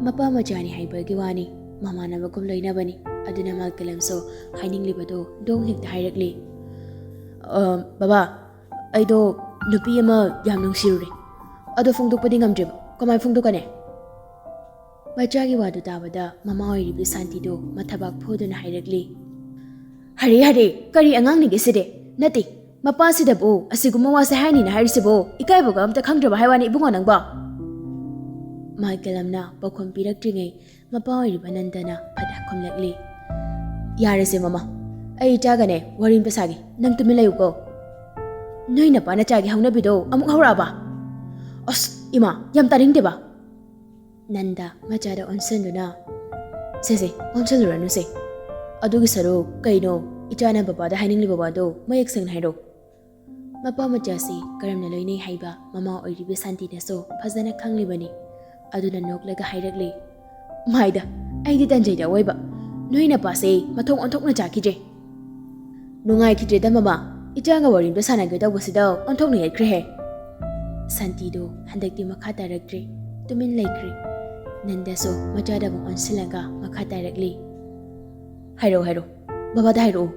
ꯃꯄꯥ ꯃꯆꯥꯅꯤ ꯍꯥꯏꯕꯒꯤ ꯋꯥꯅꯤ, ꯃꯃꯥꯟꯅꯕꯒꯨꯝ ꯂꯣꯏꯅꯕꯅꯤ꯫ ꯑꯗꯨꯅ ꯃꯥꯜꯀꯂꯝꯁꯨ ꯍꯥꯏꯅꯤꯡꯂꯤꯕꯗꯣ ꯗꯣꯡ ꯍꯦꯛꯇ ꯍꯥꯏꯔꯛꯂꯤ꯫ "ꯑ, ꯕꯕꯥ, ꯑꯩꯗꯣ ꯅꯨꯄꯤ ꯑꯃ ꯌꯥꯝ ꯅꯨꯡꯁꯤꯔꯨꯔꯦ꯫ ꯑꯗꯣ ꯐꯣꯡꯗꯣꯛꯄꯗꯤ ꯉꯝꯗ꯭ꯔꯤꯕ꯫ ꯀꯃꯥꯏ ꯐꯣꯡꯗꯣꯛꯀꯅꯤ?" ꯃꯆꯥꯒꯤ ꯋꯥꯗꯨ ꯇꯥꯕꯗ ꯃꯃꯥ ꯑꯣꯏꯔꯤꯕꯤ ꯁꯥꯟꯇꯤꯗꯨ ꯃꯊꯕꯥꯛ ꯐꯨꯗꯨꯅ ꯍꯥꯏꯔꯛꯂꯤ꯫ "ꯍꯔꯦ, ꯍꯔꯦ, ꯀꯔꯤ ꯑꯉꯥꯡꯅꯤꯒꯦ ꯁꯤꯗꯤ? ꯅꯠꯇꯦ, ꯃꯄꯥꯁꯤꯗꯕꯨ ꯑꯁꯤꯒꯨꯝꯕ ꯋꯥꯁꯦ ꯍꯥꯏꯅꯤꯅ ꯍꯥꯏꯔꯤꯁꯤꯕꯨ ꯏꯀꯥꯏꯕꯒ ꯑꯝꯇ ꯈꯪꯗ꯭ꯔꯕ ꯍꯥꯏ ꯋꯥꯅꯤ ꯏꯕꯨꯡꯉꯣ ꯅꯪꯕꯣ?" ꯃꯥꯜꯀꯂꯝꯅ ꯄꯥꯎꯈꯨꯝ ꯄꯤꯔꯛꯇ꯭ꯔꯤꯉꯩ ꯃꯄꯥ ꯑꯣꯏꯔꯤꯕ ꯅꯟꯗꯅ ꯐꯠ ꯈꯨꯝꯂꯛꯂꯤ꯫ "ꯌꯥꯔꯦꯁꯦ ꯃꯃꯥ, ꯑꯩ ꯏꯆꯥꯒꯅꯦ ꯋꯥꯔꯤ ꯑꯝꯇ ꯁꯥꯒꯦ, ꯅꯪ ꯇꯨꯃꯤꯟ ꯂꯩꯌꯨꯀꯣ꯫ ꯅꯣꯏ ꯅꯄꯥ ꯅꯆꯥꯒꯤ ꯍꯧꯅꯕꯤꯗꯣ ꯑꯃꯨꯛ ꯍꯧꯔꯛꯑꯕ? ꯑꯁ ꯏꯃꯥ, ꯌꯥꯝ ꯇꯥꯅꯤꯡꯗꯦꯕ꯫" ꯅꯟꯗ ꯃꯆꯥꯗ ꯑꯣꯟꯁꯤꯟꯗꯨꯅ, "ꯁꯦ ꯁꯦ, ꯑꯣꯟꯁꯤꯜꯂꯨꯔꯅꯨꯁꯦ꯫ ꯑꯗꯨꯒꯤ ꯁꯔꯨꯛ ꯀꯩꯅꯣ ꯏꯆꯥꯅ ꯕꯕꯥꯗ ꯍꯥꯏꯅꯤꯡꯂꯤꯕ ꯋꯥꯗꯣ ꯃꯌꯦꯛ ꯁꯦꯡꯅ ꯍꯥꯏꯔꯣ꯫" ꯃꯄꯥ ꯃꯆꯥꯁꯤ ꯀꯔꯝꯅ ꯂꯣꯏꯅꯩ ꯍꯥꯏꯕ ꯃꯃꯥ ꯑꯣꯏꯔꯤꯕꯤ ꯁꯥꯟꯇꯤꯅꯁꯨ ꯐꯖꯅ ꯈꯪꯂꯤꯕꯅꯤ꯫ ꯑꯗꯨꯅ ꯅꯣꯛꯂꯒ ꯍꯥꯏꯔꯛꯂꯤ, "ꯃꯥꯏꯗ, ꯑꯩꯗꯤ ꯇꯟꯖꯩꯗ ꯑꯋꯣꯏꯕ꯫ ꯅꯣꯏ ꯅꯄꯥꯁꯦ ꯃꯊꯣꯡ ꯑꯣꯟꯊꯣꯛꯅ ꯆꯥꯈꯤꯗ꯭ꯔꯦ꯫" "ꯅꯨꯡꯉꯥꯏꯈꯤꯗ꯭ꯔꯦꯗ ꯃꯃꯥ, ꯏꯆꯥꯒ ꯋꯥꯔꯤ ꯑꯝꯇ ꯁꯥꯟꯅꯒꯦ ꯇꯧꯕꯁꯤꯗ ꯑꯣꯟꯊꯣꯛꯅ ꯌꯦꯠꯈ꯭ꯔꯦꯍꯦ꯫ ꯁꯥꯟꯇꯤꯗꯨ ꯍꯟꯗꯛꯇꯤ ꯃꯈꯥ ꯇꯥꯔꯛꯇ꯭ꯔꯦ, ꯇꯨꯃꯤꯟ ꯂꯩꯈ꯭ꯔꯦ꯫ ꯅꯟꯗꯁꯨ ꯃꯆꯥꯗ ꯑꯃꯨꯛ ꯑꯣꯟꯁꯤꯜꯂꯒ ꯃꯈꯥ ꯇꯥꯔꯛꯂꯤ꯫ "ꯍꯥꯏꯔꯛꯑꯣ, ꯍꯥꯏꯔꯛꯑꯣ, ꯕꯕꯥꯗ ꯍꯥꯏꯔꯛꯑꯣ꯫"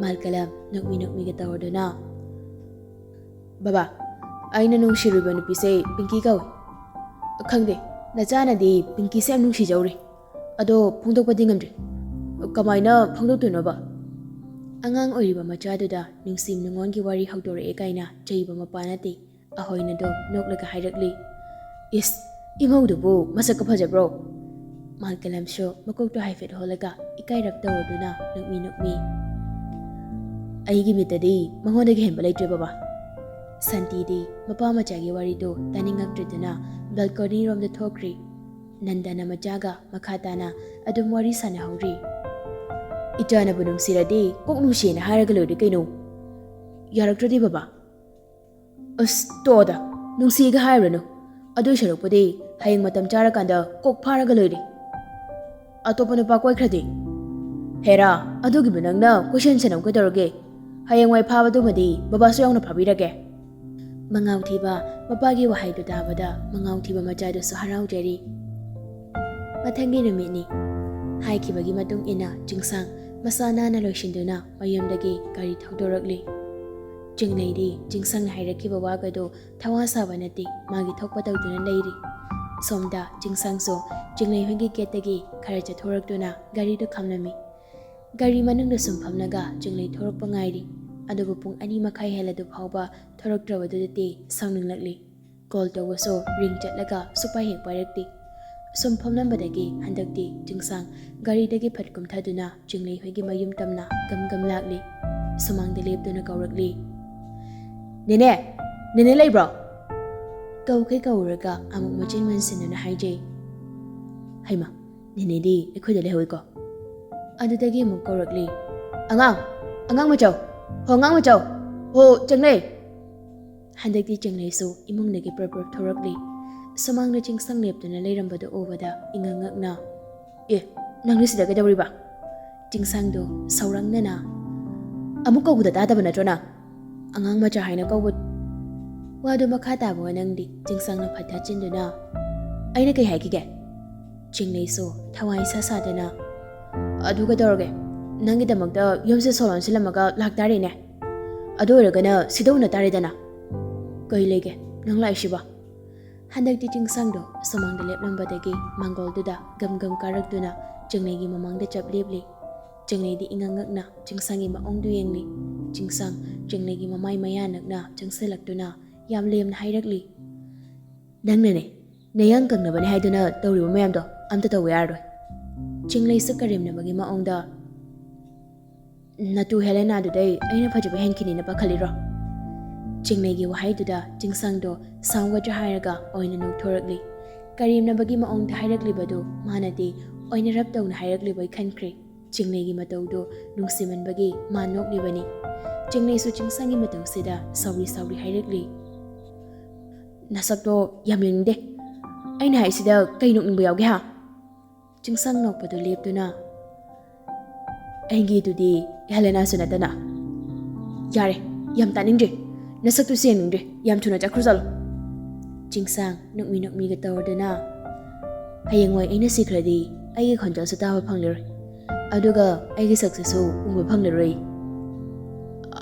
ꯃꯥꯜꯀꯂꯝ ꯅꯣꯛꯃꯤ ꯅꯣꯛꯃꯤꯒ ꯇꯧꯔꯗꯨꯅ, "ꯕꯕꯥ, ꯑꯩꯅ ꯅꯨꯡꯁꯤꯔꯨꯕ ꯅꯨꯄꯤꯁꯦ ꯄꯤꯡꯀꯤ ꯀꯧꯏ꯫ ꯈꯪꯗꯦ, ꯅꯆꯥꯅꯗꯤ ꯄꯤꯡꯀꯤꯁꯦ ꯌꯥꯝ ꯅꯨꯡꯁꯤꯖꯧꯔꯤ, ꯑꯗꯣ ꯐꯣꯡꯗꯣꯛꯄꯗꯤ ꯉꯝꯗ꯭ꯔꯤ꯫ ꯀꯃꯥꯏꯅ ꯐꯣꯡꯗꯣꯛꯇꯣꯏꯅꯣꯕ?" ꯑꯉꯥꯡ ꯑꯣꯏꯔꯤꯕ ꯃꯆꯥꯗꯨꯗ ꯅꯨꯡꯁꯤ ꯅꯨꯡꯉꯣꯟꯒꯤ ꯋꯥꯔꯤ ꯍꯧꯗꯣꯔꯛꯑꯦ ꯀꯥꯏꯅ ꯆꯩꯕ ꯃꯄꯥ ꯅꯠꯇꯦ꯫ ꯑꯍꯣꯏꯅꯗꯣ ꯅꯣꯛꯂꯒ ꯍꯥꯏꯔꯛꯂꯤ, "ꯏꯁ, ꯏꯃꯧꯗꯨꯕꯨ ꯃꯁꯛꯀ ꯐꯖꯕ꯭ꯔꯣ?" ꯃꯥꯜꯀꯂꯝꯁꯨ ꯃꯀꯣꯛꯇꯣ ꯍꯥꯏꯐꯦꯠ ꯍꯣꯜꯂꯒ ꯏꯀꯥꯏꯔꯞ ꯇꯧꯔꯗꯨꯅ ꯅꯣꯛꯃꯤ ꯅꯣꯛꯃꯤ꯫ "ꯑꯩꯒꯤ ꯃꯤꯠꯇꯗꯤ ꯃꯉꯣꯟꯗꯒꯤ ꯍꯦꯟꯕ ꯂꯩꯇ꯭ꯔꯦ, ꯕꯕꯥ꯫" ꯁꯥꯟꯇꯤꯗꯤ ꯃꯄꯥ ꯃꯆꯥꯒꯤ ꯋꯥꯔꯤꯗꯣ ꯇꯥꯅꯤꯡꯉꯛꯇ꯭ꯔꯗꯨꯅ ꯕꯦꯜꯀꯣꯅꯤꯔꯣꯝꯗ ꯊꯣꯛꯈ꯭ꯔꯤ꯫ ꯅꯟꯗꯅ ꯃꯆꯥꯒ ꯃꯈꯥ ꯇꯥꯅ ꯑꯗꯨꯝ ꯋꯥꯔꯤ ꯁꯥꯟꯅꯍꯧꯔꯤ꯫ "ꯏꯆꯥꯅꯕꯨ ꯅꯨꯡꯁꯤꯔꯗꯤ ꯀꯣꯛ ꯅꯨꯡꯁꯤꯅ ꯍꯥꯏꯔꯒ ꯂꯣꯏꯔꯦ ꯀꯩꯅꯣ꯫ ꯌꯥꯔꯛꯇ꯭ꯔꯗꯤ, ꯕꯕꯥ?" "ꯑꯁ, ꯇꯣꯛꯑꯣꯗ, ꯅꯨꯡꯁꯤꯒ ꯍꯥꯏꯔꯨꯔꯅꯨ꯫ ꯑꯗꯨꯏ ꯁꯔꯨꯛꯄꯨꯗꯤ ꯍꯌꯦꯡ ꯃꯇꯝ ꯆꯥꯔꯀꯥꯟꯗ ꯀꯣꯛ ꯐꯥꯔꯒ ꯂꯣꯏꯔꯦ꯫ ꯑꯇꯣꯞꯄ ꯅꯨꯄꯥ ꯀꯣꯏꯈ꯭ꯔꯗꯤ?" "ꯍꯦꯔꯥ, ꯑꯗꯨꯒꯤꯕꯨ ꯅꯪꯅ ꯀꯣꯏꯁꯟ ꯁꯟꯅꯧ ꯀꯩꯗꯧꯔꯒꯦ? ꯍꯌꯦꯡꯋꯥꯏ ꯐꯥꯕꯗꯨꯃꯗꯤ ꯕꯕꯥꯁꯨ ꯌꯥꯎꯅ ꯐꯥꯕꯤꯔꯒꯦ꯫" ꯃꯉꯥꯎ ꯊꯤꯕ ꯃꯄꯥꯒꯤ ꯋꯥꯍꯩꯗꯨ ꯇꯥꯕꯗ ꯃꯉꯥꯎ ꯊꯤꯕ ꯃꯆꯥꯗꯨꯁꯨ ꯍꯔꯥꯎꯖꯔꯤ꯫ ꯃꯊꯪꯒꯤ ꯅꯨꯃꯤꯠꯅꯤ꯫ ꯍꯥꯏꯈꯤꯕꯒꯤ ꯃꯇꯨꯡ ꯏꯟꯅ ꯆꯤꯡꯁꯥꯡ ꯃꯁꯥ ꯅꯥꯟꯅ ꯂꯣꯏꯁꯤꯟꯗꯨꯅ ꯃꯌꯨꯝꯗꯒꯤ ꯒꯥꯔꯤ ꯊꯧꯗꯣꯔꯛꯂꯤ꯫ ꯆꯤꯡꯂꯩꯗꯤ ꯆꯤꯡꯁꯥꯡꯅ ꯍꯥꯏꯔꯛꯈꯤꯕ ꯋꯥꯒꯗꯨ ꯊꯋꯥ ꯁꯥꯕ ꯅꯠꯇꯦ, ꯃꯥꯒꯤ ꯊꯣꯛꯄ ꯇꯧꯗꯨꯅ ꯂꯩꯔꯤ꯫ ꯁꯣꯝꯗ ꯆꯤꯡꯁꯥꯡꯁꯨ ꯆꯤꯡꯂꯩ ꯍꯣꯏꯒꯤ ꯒꯦꯠꯇꯒꯤ ꯈꯔ ꯆꯠꯊꯣꯔꯛꯇꯨꯅ ꯒꯥꯔꯤꯗꯨ ꯈꯥꯝꯂꯝꯃꯤ꯫ ꯒꯥꯔꯤ ꯃꯅꯨꯡꯗ ꯁꯨꯝ ꯐꯝꯂꯒ ꯆꯤꯡꯂꯩ ꯊꯣꯔꯛꯄ ꯉꯥꯏꯔꯤ꯫ ꯑꯗꯨꯕꯨ ꯄꯨꯡ ꯑꯅꯤ ꯃꯈꯥꯏ ꯍꯦꯜꯂꯗꯨ ꯐꯥꯎꯕ ꯊꯣꯔꯛꯇ꯭ꯔꯕꯗꯨꯗꯗꯤ ꯁꯥꯎꯅꯤꯡꯂꯛꯂꯤ꯫ ꯀꯣꯜ ꯇꯧꯕꯁꯨ ꯔꯤꯡ ꯆꯠꯂꯒ ꯁꯨꯄꯥꯏ ꯍꯦꯛ ꯄꯥꯏꯔꯛꯇꯦ꯫ ꯁꯨꯝ ꯐꯝꯂꯝꯕꯗꯒꯤ ꯍꯟꯗꯛꯇꯤ ꯆꯤꯡꯁꯥꯡ ꯒꯥꯔꯤꯗꯒꯤ ꯐꯠ ꯀꯨꯝꯊꯗꯨꯅ ꯆꯤꯡꯂꯩ ꯍꯣꯏꯒꯤ ꯃꯌꯨꯝ ꯇꯝꯅ ꯒꯝ ꯒꯝ ꯂꯥꯛꯂꯤ꯫ ꯁꯨꯃꯥꯡꯗ ꯂꯦꯞꯇꯨꯅ ꯀꯧꯔꯛꯂꯤ꯫ "ꯅꯦꯅꯦ! ꯅꯦꯅꯦ ꯂꯩꯕ꯭ꯔꯣ?" ꯀꯧꯈꯩ ꯀꯧꯔꯒ ꯑꯃꯨꯛ ꯃꯆꯤꯟ ꯃꯟꯁꯤꯟꯗꯨꯅ ꯍꯥꯏꯖꯩ꯫ "ꯍꯩꯃꯥ, ꯅꯦꯅꯦꯗꯤ ꯑꯩꯈꯣꯏꯗ ꯂꯩꯍꯧꯋꯤꯀꯣ?" ꯑꯗꯨꯗꯒꯤ ꯑꯃꯨꯛ ꯀꯧꯔꯛꯂꯤ꯫ "ꯑꯉꯥꯡ! ꯑꯉꯥꯡ ꯃꯆꯧ! ꯍꯣ, ꯑꯉꯥꯡ ꯃꯆꯧ! ꯍꯣ, ꯆꯪꯂꯦ!" ꯍꯟꯗꯛꯇꯤ ꯆꯤꯡꯂꯩꯁꯨ ꯏꯃꯨꯡꯗꯒꯤ ꯄ꯭ꯔꯞ ꯄ꯭ꯔꯞ ꯊꯣꯔꯛꯂꯤ꯫ ꯁꯨꯃꯥꯡꯗ ꯆꯤꯡꯁꯥꯡ ꯂꯦꯞꯇꯨꯅ ꯂꯩꯔꯝꯕꯗꯨ ꯎꯕꯗ ꯏꯉꯛ ꯉꯛꯅ, "ꯑꯦ, ꯅꯪꯗꯤ ꯁꯤꯗ ꯀꯩꯗꯧꯔꯤꯕ?" ꯆꯤꯡꯁꯥꯡꯗꯣ ꯁꯧꯔꯥꯡꯅꯅ, ꯑꯃꯨꯛ ꯀꯧꯕꯗ ꯇꯥꯗꯕ ꯅꯠꯇ꯭ꯔꯣ ꯅꯪ? ꯑꯉꯥꯡ ꯃꯆꯥ ꯍꯥꯏꯅ ꯀꯧꯕ꯫ ꯋꯥꯗꯨ ꯃꯈꯥ ꯇꯥꯕ ꯅꯪꯗꯤ ꯆꯤꯡꯁꯥꯡꯅ ꯐꯠ ꯊꯠꯆꯤꯟꯗꯨꯅ, "ꯑꯩꯅ ꯀꯩ ꯍꯥꯏꯈꯤꯒꯦ?" ꯆꯤꯡꯂꯩꯁꯨ ꯊꯋꯥꯏ ꯁꯥ ꯁꯥꯗꯅ, "ꯑꯗꯨ ꯀꯩꯗꯧꯔꯒꯦ? ꯅꯪꯒꯤꯗꯃꯛꯇ ꯌꯨꯝꯁꯦ ꯁꯣ ꯂꯣꯟꯁꯤꯜꯂꯝꯃꯒ ꯂꯥꯛꯇꯥꯔꯦꯅꯦ꯫ ꯑꯗꯨ ꯑꯣꯏꯔꯒꯅ ꯁꯤꯗꯧꯅ ꯇꯥꯔꯦꯗꯅ꯫ ꯀꯩ ꯂꯩꯒꯦ ꯅꯪ ꯂꯥꯛꯏꯁꯤꯕꯣ?" ꯍꯟꯗꯛꯇꯤ ꯆꯤꯡꯁꯥꯡꯗꯣ ꯁꯨꯃꯥꯡꯗ ꯂꯦꯞꯂꯝꯕꯗꯒꯤ ꯃꯥꯡꯒꯣꯜꯗꯨꯗ ꯒꯝ ꯒꯝ ꯀꯥꯔꯛꯇꯨꯅ ꯆꯤꯡꯂꯩꯒꯤ ꯃꯃꯥꯡꯗ ꯆꯞ ꯂꯦꯞꯂꯤ꯫ ꯆꯤꯡꯂꯩꯗꯤ ꯏꯉꯛ ꯉꯛꯅ ꯆꯤꯡꯁꯥꯡꯒꯤ ꯃꯑꯣꯡꯗꯨ ꯌꯦꯡꯂꯤ꯫ ꯆꯤꯡꯁꯥꯡ ꯆꯤꯡꯂꯩꯒꯤ ꯃꯃꯥꯏ ꯃꯌꯥ ꯅꯛꯅ ꯆꯪꯁꯤꯜꯂꯛꯇꯨꯅ ꯌꯥꯝ ꯂꯦꯝꯅ ꯍꯥꯏꯔꯛꯂꯤ, "ꯅꯪꯅꯅꯦ, ꯅꯌꯥꯡ ꯀꯪꯅꯕꯅꯦ ꯍꯥꯏꯗꯨꯅ ꯇꯧꯔꯤꯕ ꯃꯌꯥꯝꯗꯣ ꯑꯝꯇ ꯇꯧꯕ ꯌꯥꯔꯔꯣꯏ꯫" ꯆꯤꯡꯂꯩꯁꯨ ꯀꯔꯦꯝꯅꯕꯒꯤ ꯃꯑꯣꯡꯗ, "ꯅꯇꯨ ꯍꯦꯂꯦꯅꯥꯗꯨꯗꯩ ꯑꯩꯅ ꯐꯖꯕ ꯍꯦꯟꯈꯤꯅꯤꯅ ꯄꯥꯈꯠꯂꯤꯔꯣ?" ꯆꯤꯡꯂꯩꯒꯤ ꯋꯥꯍꯩꯗꯨꯗ ꯆꯤꯡꯁꯥꯡꯗꯣ ꯁꯥꯎꯒꯗ꯭ꯔꯥ ꯍꯥꯏꯔꯒ ꯑꯣꯏꯅ ꯅꯣꯛꯊꯣꯔꯛꯂꯤ꯫ ꯀꯔꯦꯝꯅꯕꯒꯤ ꯃꯑꯣꯡꯗ ꯍꯥꯏꯔꯛꯂꯤꯕꯗꯨ ꯃꯥꯅꯗꯤ ꯑꯣꯏꯅꯔꯞ ꯇꯧꯅ ꯍꯥꯏꯔꯛꯂꯤꯕꯣꯏ ꯈꯟꯈ꯭ꯔꯦ꯫ ꯆꯤꯡꯂꯩꯒꯤ ꯃꯇꯧꯗꯨ ꯅꯨꯡꯁꯤꯃꯟꯕꯒꯤ ꯃꯥ ꯅꯣꯛꯂꯤꯕꯅꯤ꯫ ꯆꯤꯡꯂꯩꯁꯨ ꯆꯤꯡꯁꯥꯡꯒꯤ ꯃꯇꯧꯁꯤꯗ ꯁꯥꯎꯔꯤ ꯁꯥꯎꯔꯤ ꯍꯥꯏꯔꯛꯂꯤ, "ꯅꯁꯛꯇꯣ ꯌꯥꯝ ꯌꯦꯡꯅꯤꯡꯗꯦ꯫ ꯑꯩꯅ ꯍꯥꯏꯁꯤꯗ ꯀꯩ ꯅꯣꯛꯅꯤꯡꯕ ꯌꯥꯎꯒꯦ ꯍꯥ?" ꯆꯤꯡꯁꯥꯡ ꯅꯣꯛꯄꯗꯨ ꯂꯦꯞꯇꯨꯅ, "ꯑꯩꯒꯤꯗꯨꯗꯤ ꯍꯦꯂꯦꯅꯥꯁꯨ ꯅꯠꯇꯅ꯫" "ꯌꯥꯔꯦ, ꯌꯥꯝ ꯇꯥꯅꯤꯡꯗ꯭ꯔꯦ꯫ ꯅꯁꯛꯇꯨꯁꯨ ꯌꯦꯡꯅꯤꯡꯗ꯭ꯔꯦ꯫ ꯌꯥꯝ ꯊꯨꯅ ꯆꯠꯈ꯭ꯔꯣ ꯆꯠꯂꯣ꯫" ꯆꯤꯡꯁꯥꯡ ꯅꯣꯛꯃꯤ ꯅꯣꯛꯃꯤꯒ ꯇꯧꯔꯗꯨꯅ, "ꯍꯌꯦꯡꯋꯥꯏ ꯑꯩꯅ ꯁꯤꯈ꯭ꯔꯗꯤ ꯑꯩꯒꯤ ꯈꯣꯟꯖꯦꯜꯁꯨ ꯇꯥꯕ ꯐꯪꯂꯔꯣꯏ, ꯑꯗꯨꯒ ꯑꯩꯒꯤ ꯁꯛꯁꯤꯁꯨ ꯎꯕ ꯐꯪꯂꯔꯣꯏ꯫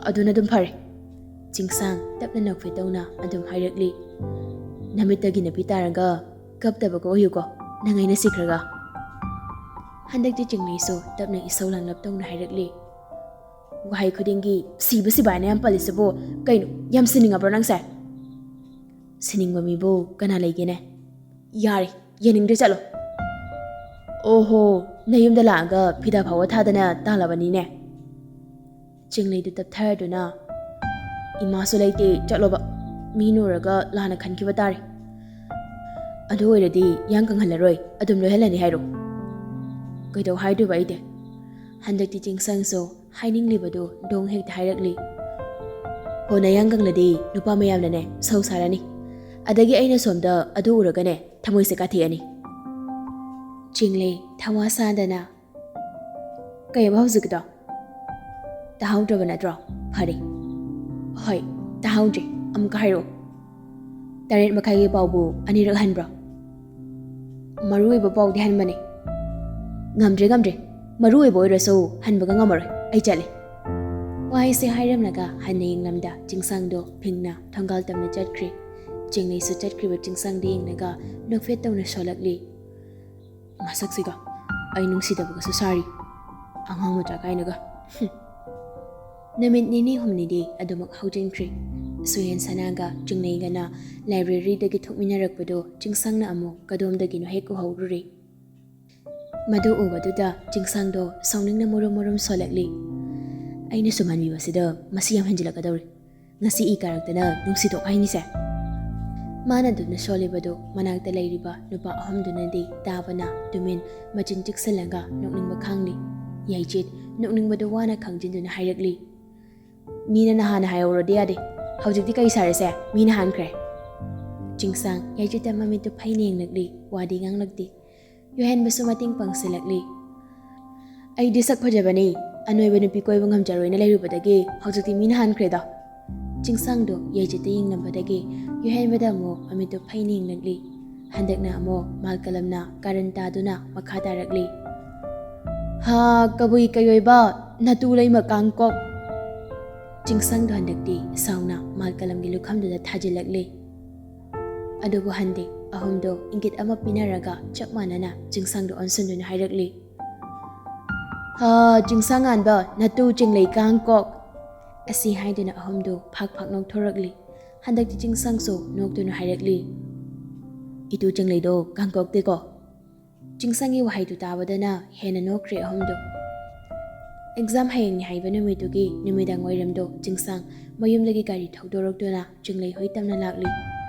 ꯑꯗꯨꯅ ꯑꯗꯨꯝ ꯐꯔꯦ꯫" ꯆꯤꯡꯁꯥꯡ ꯇꯞꯅ ꯅꯣꯛꯐꯦꯠ ꯇꯧꯅ ꯑꯗꯨꯝ ꯍꯥꯏꯔꯛꯂꯤ, "ꯅꯃꯤꯠꯇꯒꯤ ꯅꯄꯤ ꯇꯥꯔꯒ ꯀꯞꯇꯕꯒ ꯑꯣꯏꯌꯨꯀꯣ, ꯅꯪ ꯑꯩꯅ ꯁꯤꯈ꯭ꯔꯒ꯫" ꯍꯟꯗꯛꯇꯤ ꯆꯤꯡꯂꯩꯁꯨ ꯇꯞꯅ ꯏꯁꯧ ꯂꯥꯡꯂꯞ ꯇꯧꯅ ꯍꯥꯏꯔꯛꯂꯤ, "ꯋꯥꯍꯩ ꯈꯨꯗꯤꯡꯒꯤ ꯁꯤꯕ ꯁꯤꯕ ꯍꯥꯏꯅ ꯌꯥꯝ ꯄꯜꯂꯤꯁꯤꯕꯨ ꯀꯩꯅꯣ? ꯌꯥꯝ ꯁꯤꯅꯤꯡꯉꯕ꯭ꯔꯣ ꯅꯪꯁꯦ?" "ꯁꯤꯅꯤꯡꯕ ꯃꯤꯕꯨ ꯀꯅꯥ ꯂꯩꯒꯦꯅꯦ?" "ꯌꯥꯔꯦ, ꯌꯦꯡꯅꯤꯡꯗ꯭ꯔꯦ, ꯆꯠꯂꯣ꯫" "ꯑꯣꯍꯣ, ꯅꯌꯨꯝꯗ ꯂꯥꯛꯑꯒ ꯐꯤꯗꯥ ꯐꯥꯎꯕ ꯊꯥꯗꯅ ꯇꯥꯜꯂꯕꯅꯤꯅꯦ꯫" ꯆꯤꯡꯂꯩꯗꯨ ꯇꯞꯊꯔꯗꯨꯅ, "ꯏꯃꯥꯁꯨ ꯂꯩꯇꯦ, ꯆꯠꯂꯣꯕ꯫ ꯃꯤꯅ ꯎꯔꯒ ꯂꯥꯟꯅ ꯈꯟꯈꯤꯕ ꯇꯥꯔꯦ꯫ ꯑꯗꯨ ꯑꯣꯏꯔꯗꯤ ꯌꯥꯡ ꯀꯪꯍꯜꯂꯔꯣꯏ, ꯑꯗꯨꯝ ꯂꯣꯏꯍꯜꯂꯅꯤ ꯍꯥꯏꯔꯣ? ꯀꯩꯗꯧ ꯍꯥꯏꯗꯣꯏꯕ ꯑꯩꯗꯤ?" ꯍꯟꯗꯛꯇꯤ ꯆꯤꯡꯁꯪꯁꯨ ꯍꯥꯏꯅꯤꯡꯂꯤꯕꯗꯨ ꯗꯣꯡ ꯍꯦꯛꯇ ꯍꯥꯏꯔꯛꯂꯤ꯫ "ꯍꯣ, ꯅꯌꯥꯡ ꯀꯪꯂꯗꯤ ꯅꯨꯄꯥ ꯃꯌꯥꯝꯅꯅꯦ ꯁꯧ ꯁꯥꯔꯅꯤ꯫ ꯑꯗꯒꯤ ꯑꯩꯅ ꯁꯣꯝꯗ ꯑꯗꯨ ꯎꯔꯒꯅꯦ ꯊꯃꯣꯏꯁꯦ ꯀꯥꯊꯦꯛꯑꯅꯤ꯫" ꯆꯤꯡꯂꯩ ꯊꯋꯥ ꯁꯥꯗꯅ, "ꯀꯩꯑꯕ ꯍꯧꯖꯤꯛꯀꯤꯗꯣ?" ꯇꯥꯍꯧꯗ꯭ꯔꯕ ꯅꯠꯇ꯭ꯔꯣ? ꯐꯔꯦ꯫ ꯍꯣꯏ, ꯇꯥꯍꯧꯗ꯭ꯔꯦ꯫ ꯑꯃꯨꯛꯀ ꯍꯥꯏꯔꯛꯑꯣ꯫ ꯇꯔꯦꯠ ꯃꯈꯥꯏꯒꯤ ꯄꯥꯎꯕꯨ ꯑꯅꯤꯔꯛ ꯍꯟꯕ꯭ꯔꯣ? ꯃꯔꯨ ꯑꯣꯏꯕ ꯄꯥꯎꯗꯤ ꯍꯟꯕꯅꯦ꯫ ꯉꯝꯗ꯭ꯔꯦ, ꯉꯝꯗ꯭ꯔꯦ꯫ ꯃꯔꯨ ꯑꯣꯏꯕ ꯑꯣꯏꯔꯁꯨ ꯍꯟꯕꯒ ꯉꯝꯃꯔꯣꯏ꯫ ꯑꯩ ꯆꯠꯂꯦ꯫ ꯋꯥꯍꯩꯁꯦ ꯍꯥꯏꯔꯝꯂꯒ ꯍꯟꯅ ꯌꯦꯡꯂꯝꯗ ꯆꯤꯡꯁꯥꯡꯗꯣ ꯐꯤꯡꯅ ꯊꯣꯡꯒꯥꯜ ꯇꯝꯅ ꯆꯠꯈ꯭ꯔꯦ꯫ ꯆꯤꯡꯂꯩꯁꯨ ꯆꯠꯈ꯭ꯔꯤꯕ ꯆꯤꯡꯁꯥꯡꯗ ꯌꯦꯡꯂꯒ ꯅꯣꯛꯐꯦꯠ ꯇꯧꯅ ꯁꯣꯜꯂꯛꯂꯤ꯫ ꯃꯁꯛꯁꯤꯒ ꯑꯩ ꯅꯨꯡꯁꯤꯗꯕꯒꯁꯨ ꯁꯥꯔꯤ꯫ ꯑꯉꯥꯡ ꯃꯆꯥ ꯀꯥꯏꯅꯒ꯫ ꯍꯨꯝ꯫ ꯅꯨꯃꯤꯠ ꯅꯤꯅꯤ ꯍꯨꯝꯅꯤꯗꯤ ꯑꯗꯨꯃꯛ ꯍꯧꯖꯤꯟꯈ꯭ꯔꯦ꯫ ꯁꯨꯍꯦꯟ ꯁꯅꯥꯒ ꯆꯤꯡꯂꯩꯒꯅ ꯂꯥꯏꯕ꯭ꯔꯦꯔꯤꯗꯒꯤ ꯊꯣꯛꯃꯤꯟꯅꯔꯛꯄꯗꯣ ꯆꯤꯡꯁꯥꯡꯅ ꯑꯃꯨꯛ ꯀꯗꯣꯝꯗꯒꯤꯅꯣ ꯍꯦꯛ ꯎꯍꯧꯔꯨꯔꯦ꯫ ꯃꯗꯨ ꯎꯕꯗꯨꯗ ꯆꯤꯡꯁꯥꯡꯗꯣ ꯁꯥꯎꯅꯤꯡꯅ ꯃꯨꯔꯨꯝ ꯃꯨꯔꯨꯝ ꯁꯣꯜꯂꯛꯂꯤ꯫ ꯑꯩꯅ ꯁꯨꯝꯍꯟꯕꯤꯕꯁꯤꯗ ꯃꯁꯤ ꯌꯥꯝ ꯍꯦꯟꯖꯤꯜꯂꯛꯀꯗꯧꯔꯦ꯫ ꯉꯁꯤ ꯏ ꯀꯥꯔꯛꯇꯅ ꯅꯨꯡꯁꯤꯊꯣꯛ ꯍꯥꯏꯅꯤꯁꯦ꯫ ꯃꯥꯅ ꯑꯗꯨꯅ ꯁꯣꯜꯂꯤꯕꯗꯨ ꯃꯅꯥꯛꯇ ꯂꯩꯔꯤꯕ ꯅꯨꯄꯥ ꯑꯍꯨꯝꯗꯨꯅꯗꯤ ꯇꯥꯕꯅ ꯇꯨꯃꯤꯟ ꯃꯆꯤꯟ ꯆꯤꯛꯁꯤꯜꯂꯒ ꯅꯣꯛꯅꯤꯡꯕ ꯈꯥꯡꯂꯤ꯫ ꯌꯥꯏꯆꯤꯠ ꯅꯣꯛꯅꯤꯡꯕꯗꯨ ꯋꯥꯅ ꯈꯥꯡꯖꯤꯟꯗꯨꯅ ꯍꯥꯏꯔꯛꯂꯤ꯫ ꯃꯤꯅ ꯅꯍꯥꯟꯅ ꯍꯥꯏꯍꯧꯔꯗꯤ ꯌꯥꯗꯦ꯫ ꯍꯧꯖꯤꯛꯇꯤ ꯀꯩ ꯁꯥꯔꯦꯁꯦ? ꯃꯤꯅ ꯍꯥꯟꯈ꯭ꯔꯦ꯫ ꯆꯤꯡꯁꯥꯡ ꯌꯥꯏꯆꯤꯠꯇ ꯃꯃꯤꯠꯇꯨ ꯐꯩꯅ ꯌꯦꯡꯂꯛꯂꯤ꯫ ꯋꯥꯗꯤ ꯉꯥꯡꯂꯛꯇꯦ꯫ ꯌꯨꯍꯦꯟꯕꯁꯨ ꯃꯇꯦꯡ ꯄꯥꯡꯁꯤꯜꯂꯛꯂꯤ꯫ ꯑꯩꯗꯤ ꯁꯛ ꯐꯖꯕꯅꯤ, ꯑꯅꯣꯏꯕ ꯅꯨꯄꯤ ꯀꯣꯏꯕ ꯉꯝꯖꯔꯣꯏꯅ ꯂꯩꯔꯨꯕꯗꯒꯤ ꯍꯧꯖꯤꯛꯇꯤ ꯃꯤꯅ ꯍꯥꯟꯈ꯭ꯔꯦꯗꯣ꯫ ꯆꯤꯡꯁꯥꯡꯗꯣ ꯌꯥꯏꯆꯤꯠꯇ ꯌꯦꯡꯂꯝꯕꯗꯒꯤ ꯌꯨꯍꯦꯟꯕꯗ ꯑꯃꯨꯛ ꯃꯃꯤꯠꯇꯨ ꯐꯩꯅ ꯌꯦꯡꯂꯛꯂꯤ꯫ ꯍꯟꯗꯛꯅ ꯑꯃꯨꯛ ꯃꯥꯜꯀꯂꯝꯅ ꯀꯥꯔꯟ ꯇꯥꯗꯨꯅ ꯃꯈꯥ ꯇꯥꯔꯛꯂꯤ꯫ ꯍꯥ, ꯀꯕꯨꯏ ꯀꯩꯑꯣꯏꯕ ꯅꯇꯨ ꯂꯩꯃ ꯀꯥꯡꯀꯣꯛ꯫ ꯆꯤꯡꯁꯥꯡꯗꯣ ꯍꯟꯗꯛꯇꯤ ꯁꯥꯎꯅ ꯃꯥꯜꯀꯂꯝꯒꯤ ꯂꯨꯈꯝꯗꯨꯗ ꯊꯥꯖꯤꯜꯂꯛꯂꯤ꯫ ꯑꯗꯨꯕꯨ ꯍꯟꯗꯦ꯫ ꯑꯍꯨꯝꯗꯣ ꯏꯪꯒꯤꯠ ꯑꯃ ꯄꯤꯅꯔꯒ ꯆꯞ ꯃꯥꯟꯅꯅ ꯆꯤꯡꯁꯥꯡꯗꯣ ꯑꯣꯟꯁꯤꯟꯗꯨꯅ ꯍꯥꯏꯔꯛꯂꯤ꯫ ꯍꯥ, ꯆꯤꯡꯁꯥꯡ ꯉꯥꯟꯕ ꯅꯇꯨ ꯆꯤꯡꯂꯩ ꯀꯥꯡꯀꯣꯛ꯫ ꯑꯁꯤ ꯍꯥꯏꯗꯨꯅ ꯑꯍꯨꯝꯗꯣ ꯐꯥꯛ ꯐꯥꯛ ꯅꯣꯛꯊꯣꯔꯛꯂꯤ꯫ ꯍꯟꯗꯛꯇꯤ ꯆꯤꯡꯁꯥꯡꯁꯨ ꯅꯣꯛꯇꯨꯅ ꯍꯥꯏꯔꯛꯂꯤ꯫ ꯏꯇꯨ ꯆꯤꯡꯂꯩꯗꯣ ꯀꯥꯡꯀꯣꯛꯇꯦꯀꯣ꯫ ꯆꯤꯡꯁꯥꯡꯒꯤ ꯋꯥꯍꯩꯗꯨ ꯇꯥꯕꯗꯅ ꯍꯦꯟꯅ ꯅꯣꯛꯈ꯭ꯔꯦ ꯑꯍꯨꯝꯗꯣ꯫ ꯑꯦꯛꯖꯥꯝ ꯍꯌꯦꯡꯅꯤ ꯍꯥꯏꯕ ꯅꯨꯃꯤꯠꯇꯨꯒꯤ ꯅꯨꯃꯤꯗꯥꯡ ꯋꯥꯏꯔꯝꯗꯣ ꯆꯤꯡꯁꯥꯡ ꯃꯌꯨꯝꯗꯒꯤ ꯒꯥꯔꯤ ꯊꯧꯗꯣꯔꯛꯇꯨꯅ ꯆꯤꯡꯂꯩ ꯍꯣꯏ ꯇꯝꯅ ꯂꯥꯛꯂꯤ꯫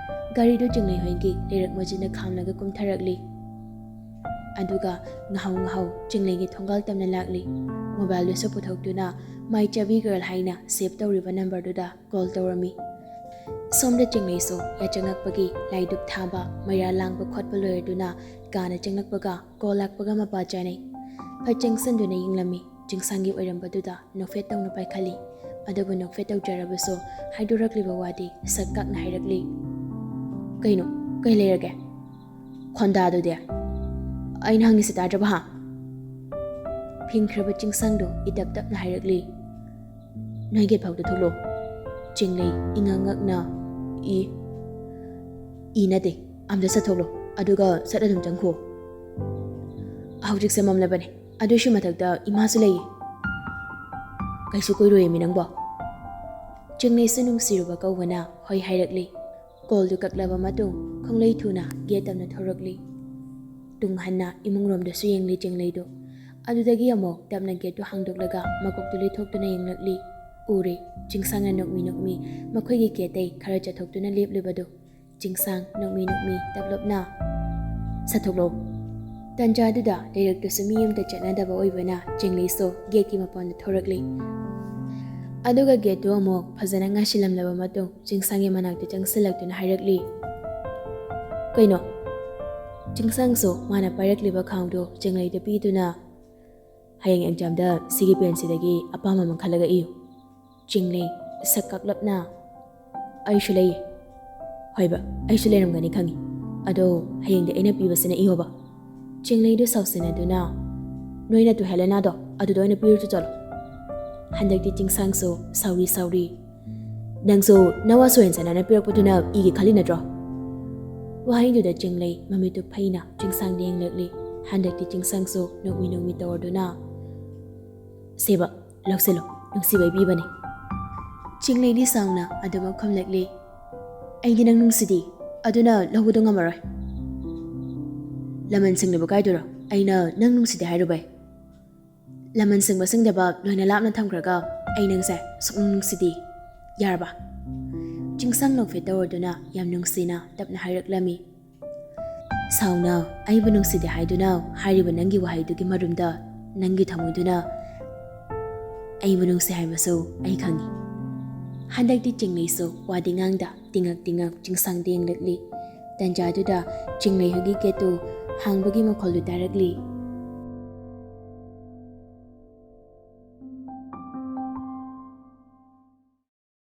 ꯒꯥꯔꯤꯗꯨ ꯆꯤꯡꯂꯩ ꯍꯣꯏꯒꯤ ꯂꯩꯔꯛ ꯃꯆꯤꯟꯗ ꯈꯥꯝꯂꯒ ꯀꯨꯝꯊꯔꯛꯂꯤ꯫ ꯑꯗꯨꯒ ꯉꯥꯍꯧ ꯉꯥꯍꯧ ꯆꯤꯡꯂꯩꯒꯤ ꯊꯣꯡꯒꯥꯜ ꯇꯝꯅ ꯂꯥꯛꯂꯤ꯫ ꯃꯣꯕꯥꯏꯜꯗꯨꯁꯨ ꯄꯨꯊꯣꯛꯇꯨꯅ ꯃꯥꯏ ꯆꯥꯕꯤ ꯒꯔꯜ ꯍꯥꯏꯅ ꯁꯦꯚ ꯇꯧꯔꯤꯕ ꯅꯝꯕꯔꯗꯨꯗ ꯀꯣꯜ ꯇꯧꯔꯝꯃꯤ꯫ ꯁꯣꯝꯗ ꯆꯤꯡꯂꯩꯁꯨ ꯌꯥꯆꯪꯉꯛꯄꯒꯤ ꯂꯥꯏꯗꯨꯛ ꯊꯥꯕ, ꯃꯩꯔꯥ ꯂꯥꯡꯕ ꯈꯣꯠꯄ ꯂꯣꯏꯔꯗꯨꯅ ꯀꯥꯅ ꯆꯪꯂꯛꯄꯒ ꯀꯣꯜ ꯂꯥꯛꯄꯒ ꯃꯄꯥ ꯆꯥꯅꯩ꯫ ꯐꯠ ꯆꯪꯁꯤꯟꯗꯨꯅ ꯌꯦꯡꯂꯝꯃꯤ꯫ ꯆꯤꯡꯁꯥꯡꯒꯤ ꯑꯣꯏꯔꯝꯕꯗꯨꯗ ꯅꯣꯛꯐꯦꯠ ꯇꯧꯅ ꯄꯥꯏꯈꯠꯂꯤ꯫ ꯑꯗꯨꯕꯨ ꯅꯣꯛꯐꯦꯠ ꯇꯧꯖꯔꯕꯁꯨ ꯍꯥꯏꯗꯣꯔꯛꯂꯤꯕ ꯋꯥꯗꯤ ꯁꯛ ꯀꯥꯛꯅ ꯍꯥꯏꯔꯛꯂꯤ꯫ "ꯀꯩꯅꯣ? ꯀꯩ ꯂꯩꯔꯒꯦ? ꯈꯣꯟꯗꯥꯗꯨꯗꯤ?" "ꯑꯩꯅ ꯍꯪꯉꯤꯁꯦ ꯇꯥꯗ꯭ꯔꯕ, ꯍꯥ?" ꯐꯤꯡꯈ꯭ꯔꯕ ꯆꯤꯡꯁꯥꯡꯗꯣ ꯏꯇꯞ ꯇꯞꯅ ꯍꯥꯏꯔꯛꯂꯤ꯫ "ꯅꯣꯏ ꯒꯦꯠ ꯐꯥꯎꯗ ꯊꯣꯛꯂꯛꯑꯣ꯫" ꯆꯤꯡꯂꯩ ꯏꯉꯛ ꯉꯛꯅ, "ꯏ, ꯏ ꯅꯠꯇꯦ, ꯑꯝꯇ ꯆꯠꯊꯣꯛꯂꯣ, ꯑꯗꯨꯒ ꯁꯠ ꯑꯗꯨꯝ ꯆꯪꯈꯣ꯫ ꯍꯧꯖꯤꯛꯁꯦ ꯃꯝꯂꯕꯅꯦ, ꯑꯗꯨꯏꯁꯨ ꯃꯊꯛꯇ ꯏꯃꯥꯁꯨ ꯂꯩꯌꯦ꯫" "ꯀꯩꯁꯨ ꯀꯨꯏꯔꯣꯏꯃꯤ ꯅꯪꯕꯣ꯫" ꯆꯤꯡꯂꯩꯁꯨ ꯅꯨꯡꯁꯤꯔꯨꯕ ꯀꯧꯕꯅ ꯍꯣꯏ ꯍꯥꯏꯔꯛꯂꯤ꯫ ꯀꯣꯜꯗꯨ ꯀꯛꯂꯕ ꯃꯇꯨꯡ ꯈꯣꯡꯂꯩ ꯊꯨꯅ ꯒꯦꯠ ꯇꯝꯅ ꯊꯣꯔꯛꯂꯤ꯫ ꯇꯨꯡ ꯍꯟꯅ ꯏꯃꯨꯡꯔꯣꯝꯗꯁꯨ ꯌꯦꯡꯂꯤ ꯆꯤꯡꯂꯩꯗꯨ꯫ ꯑꯗꯨꯗꯒꯤ ꯑꯃꯨꯛ ꯇꯞꯅ ꯒꯦꯠꯇꯨ ꯍꯥꯡꯗꯣꯛꯂꯒ ꯃꯀꯣꯛꯇꯨ ꯂꯩꯊꯣꯛꯇꯨꯅ ꯌꯦꯡꯂꯛꯂꯤ꯫ ꯎꯔꯦ, ꯆꯤꯡꯁꯥꯡꯅ ꯅꯣꯛꯃꯤ ꯅꯣꯛꯃꯤ ꯃꯈꯣꯏꯒꯤ ꯒꯦꯠꯇꯩ ꯈꯔ ꯆꯠꯊꯣꯛꯇꯨꯅ ꯂꯦꯞꯂꯤꯕꯗꯨ꯫ ꯆꯤꯡꯁꯥꯡ ꯅꯣꯛꯃꯤ ꯅꯣꯛꯃꯤ ꯇꯞꯂꯞꯅ, "ꯆꯠꯊꯣꯛꯂꯣ꯫" ꯇꯟꯖꯥꯗꯨꯗ ꯂꯩꯔꯛꯇꯨꯁꯨ ꯃꯤ ꯑꯃꯇ ꯆꯠꯅꯗꯕ ꯑꯣꯏꯕꯅ ꯆꯤꯡꯂꯩꯁꯨ ꯒꯦꯠꯀꯤ ꯃꯄꯥꯟꯗ ꯊꯣꯔꯛꯂꯤ꯫ ꯑꯗꯨꯒ ꯒꯦꯠꯇꯨ ꯑꯃꯨꯛ ꯐꯖꯅ ꯉꯥꯏꯁꯤꯜꯂꯝꯂꯕ ꯃꯇꯨꯡ ꯆꯤꯡꯁꯥꯡꯒꯤ ꯃꯅꯥꯛꯇ ꯆꯪꯁꯤꯜꯂꯛꯇꯨꯅ ꯍꯥꯏꯔꯛꯂꯤ꯫ "ꯀꯩꯅꯣ?" ꯆꯤꯡꯁꯥꯡꯁꯨ ꯃꯥꯅ ꯄꯥꯏꯔꯛꯂꯤꯕ ꯈꯥꯎꯗꯨ ꯆꯤꯡꯂꯩꯗ ꯄꯤꯗꯨꯅ, "ꯍꯌꯦꯡ ꯑꯦꯛꯖꯥꯝꯗ ꯁꯤꯒꯤ ꯄꯦꯟꯁꯤꯗꯒꯤ ꯑꯄꯥꯝꯕ ꯑꯃ ꯈꯜꯂꯒ ꯏꯌꯨ꯫" ꯆꯤꯡꯂꯩ ꯁꯛ ꯀꯥꯛꯂꯞꯅ, "ꯑꯩꯁꯨ ꯂꯩꯌꯦ꯫" "ꯍꯣꯏꯕ, ꯑꯩꯁꯨ ꯂꯩꯔꯝꯒꯅꯤ ꯈꯪꯉꯤ꯫ ꯑꯗꯣ ꯍꯌꯦꯡꯗꯤ ꯑꯩꯅ ꯄꯤꯕꯁꯤꯅ ꯏꯌꯣꯕ꯫" ꯆꯤꯡꯂꯩꯗꯨ ꯁꯥꯎꯁꯤꯟꯅꯗꯨꯅ, "ꯅꯣꯏ ꯅꯇꯨ ꯍꯦꯂꯦꯅꯥꯗꯣ ꯑꯗꯨꯗ ꯑꯣꯏꯅ ꯄꯤꯔꯨꯆꯣ ꯆꯠꯂꯣ꯫" ꯍꯟꯗꯛꯇꯤ ꯆꯤꯡꯁꯥꯡꯁꯨ ꯁꯥꯎꯔꯤ ꯁꯥꯎꯔꯤ, "ꯅꯪꯁꯨ ꯅꯋꯥ ꯁꯣꯏꯍꯟꯁꯅꯥꯅ ꯄꯤꯔꯛꯄꯗꯨꯅ ꯏꯒꯦ ꯈꯜꯂꯤ ꯅꯠꯇ꯭ꯔꯣ?" ꯋꯥꯍꯩꯗꯨꯗ ꯆꯤꯡꯂꯩ ꯃꯃꯤꯠꯇꯨ ꯐꯩꯅ ꯆꯤꯡꯁꯥꯡꯗ ꯌꯦꯡꯂꯛꯂꯤ꯫ ꯍꯟꯗꯛꯇꯤ ꯆꯤꯡꯁꯥꯡꯁꯨ ꯅꯣꯛꯃꯤ ꯅꯣꯛꯃꯤ ꯇꯧꯔꯗꯨꯅ, "ꯁꯦꯕ, ꯂꯧꯁꯤꯜꯂꯣ, ꯅꯨꯡꯁꯤꯕꯩ ꯄꯤꯕꯅꯤ꯫" ꯆꯤꯡꯂꯩꯗꯤ ꯁꯥꯎꯅ ꯑꯗꯨꯃꯛ ꯈꯨꯝꯂꯛꯂꯤ꯫ "ꯑꯩꯗꯤ ꯅꯪ ꯅꯨꯡꯁꯤꯗꯦ, ꯑꯗꯨꯅ ꯂꯧꯕꯗꯣ ꯉꯝꯃꯔꯣꯏ꯫" "ꯂꯃꯟ ꯁꯤꯡꯅꯕ ꯀꯥꯏꯗꯨꯔꯣ ꯑꯩꯅ ꯅꯪ ꯅꯨꯡꯁꯤꯗꯦ ꯍꯥꯏꯔꯨꯕꯩ? ꯂꯃꯟ ꯁꯤꯡꯕ ꯁꯤꯡꯗꯕ ꯂꯣꯏꯅ ꯂꯥꯞꯅ ꯊꯝꯈ꯭ꯔꯒ ꯑꯩ ꯅꯪꯁꯦ ꯁꯨꯛꯅꯨꯡ ꯅꯨꯡꯁꯤꯗꯦ꯫ ꯌꯥꯔꯕ?" ꯆꯤꯡꯁꯥꯡ ꯅꯣꯛꯐꯦꯠ ꯇꯧꯔꯗꯨꯅ ꯌꯥꯝ ꯅꯨꯡꯁꯤꯅ ꯇꯞꯅ ꯍꯥꯏꯔꯛꯂꯝꯃꯤ꯫ "ꯁꯥꯎꯅ ꯑꯩꯕꯨ ꯅꯨꯡꯁꯤꯗꯦ ꯍꯥꯏꯗꯨꯅ ꯍꯥꯏꯔꯤꯕ ꯅꯪꯒꯤ ꯋꯥꯍꯩꯗꯨꯒꯤ ꯃꯔꯨꯝꯗ ꯅꯪꯒꯤ ꯊꯃꯣꯏꯗꯨꯅ ꯑꯩꯕꯨ ꯅꯨꯡꯁꯤ ꯍꯥꯏꯕꯁꯨ ꯑꯩ ꯈꯪꯉꯤ꯫" ꯍꯟꯗꯛꯇꯤ ꯆꯤꯡꯂꯩꯁꯨ ꯋꯥꯗꯤ ꯉꯥꯡꯗ ꯇꯤꯡꯉꯛ ꯇꯤꯡꯉꯛ ꯆꯤꯡꯁꯥꯡꯗ ꯌꯦꯡꯂꯛꯂꯤ꯫ ꯇꯟꯖꯥꯗꯨꯗ ꯆꯤꯡꯂꯩ ꯍꯣꯏꯒꯤ ꯒꯦꯠꯇꯨ ꯍꯥꯡꯕꯒꯤ ꯃꯈꯣꯜꯗꯨ ꯇꯥꯔꯛꯂꯤ꯫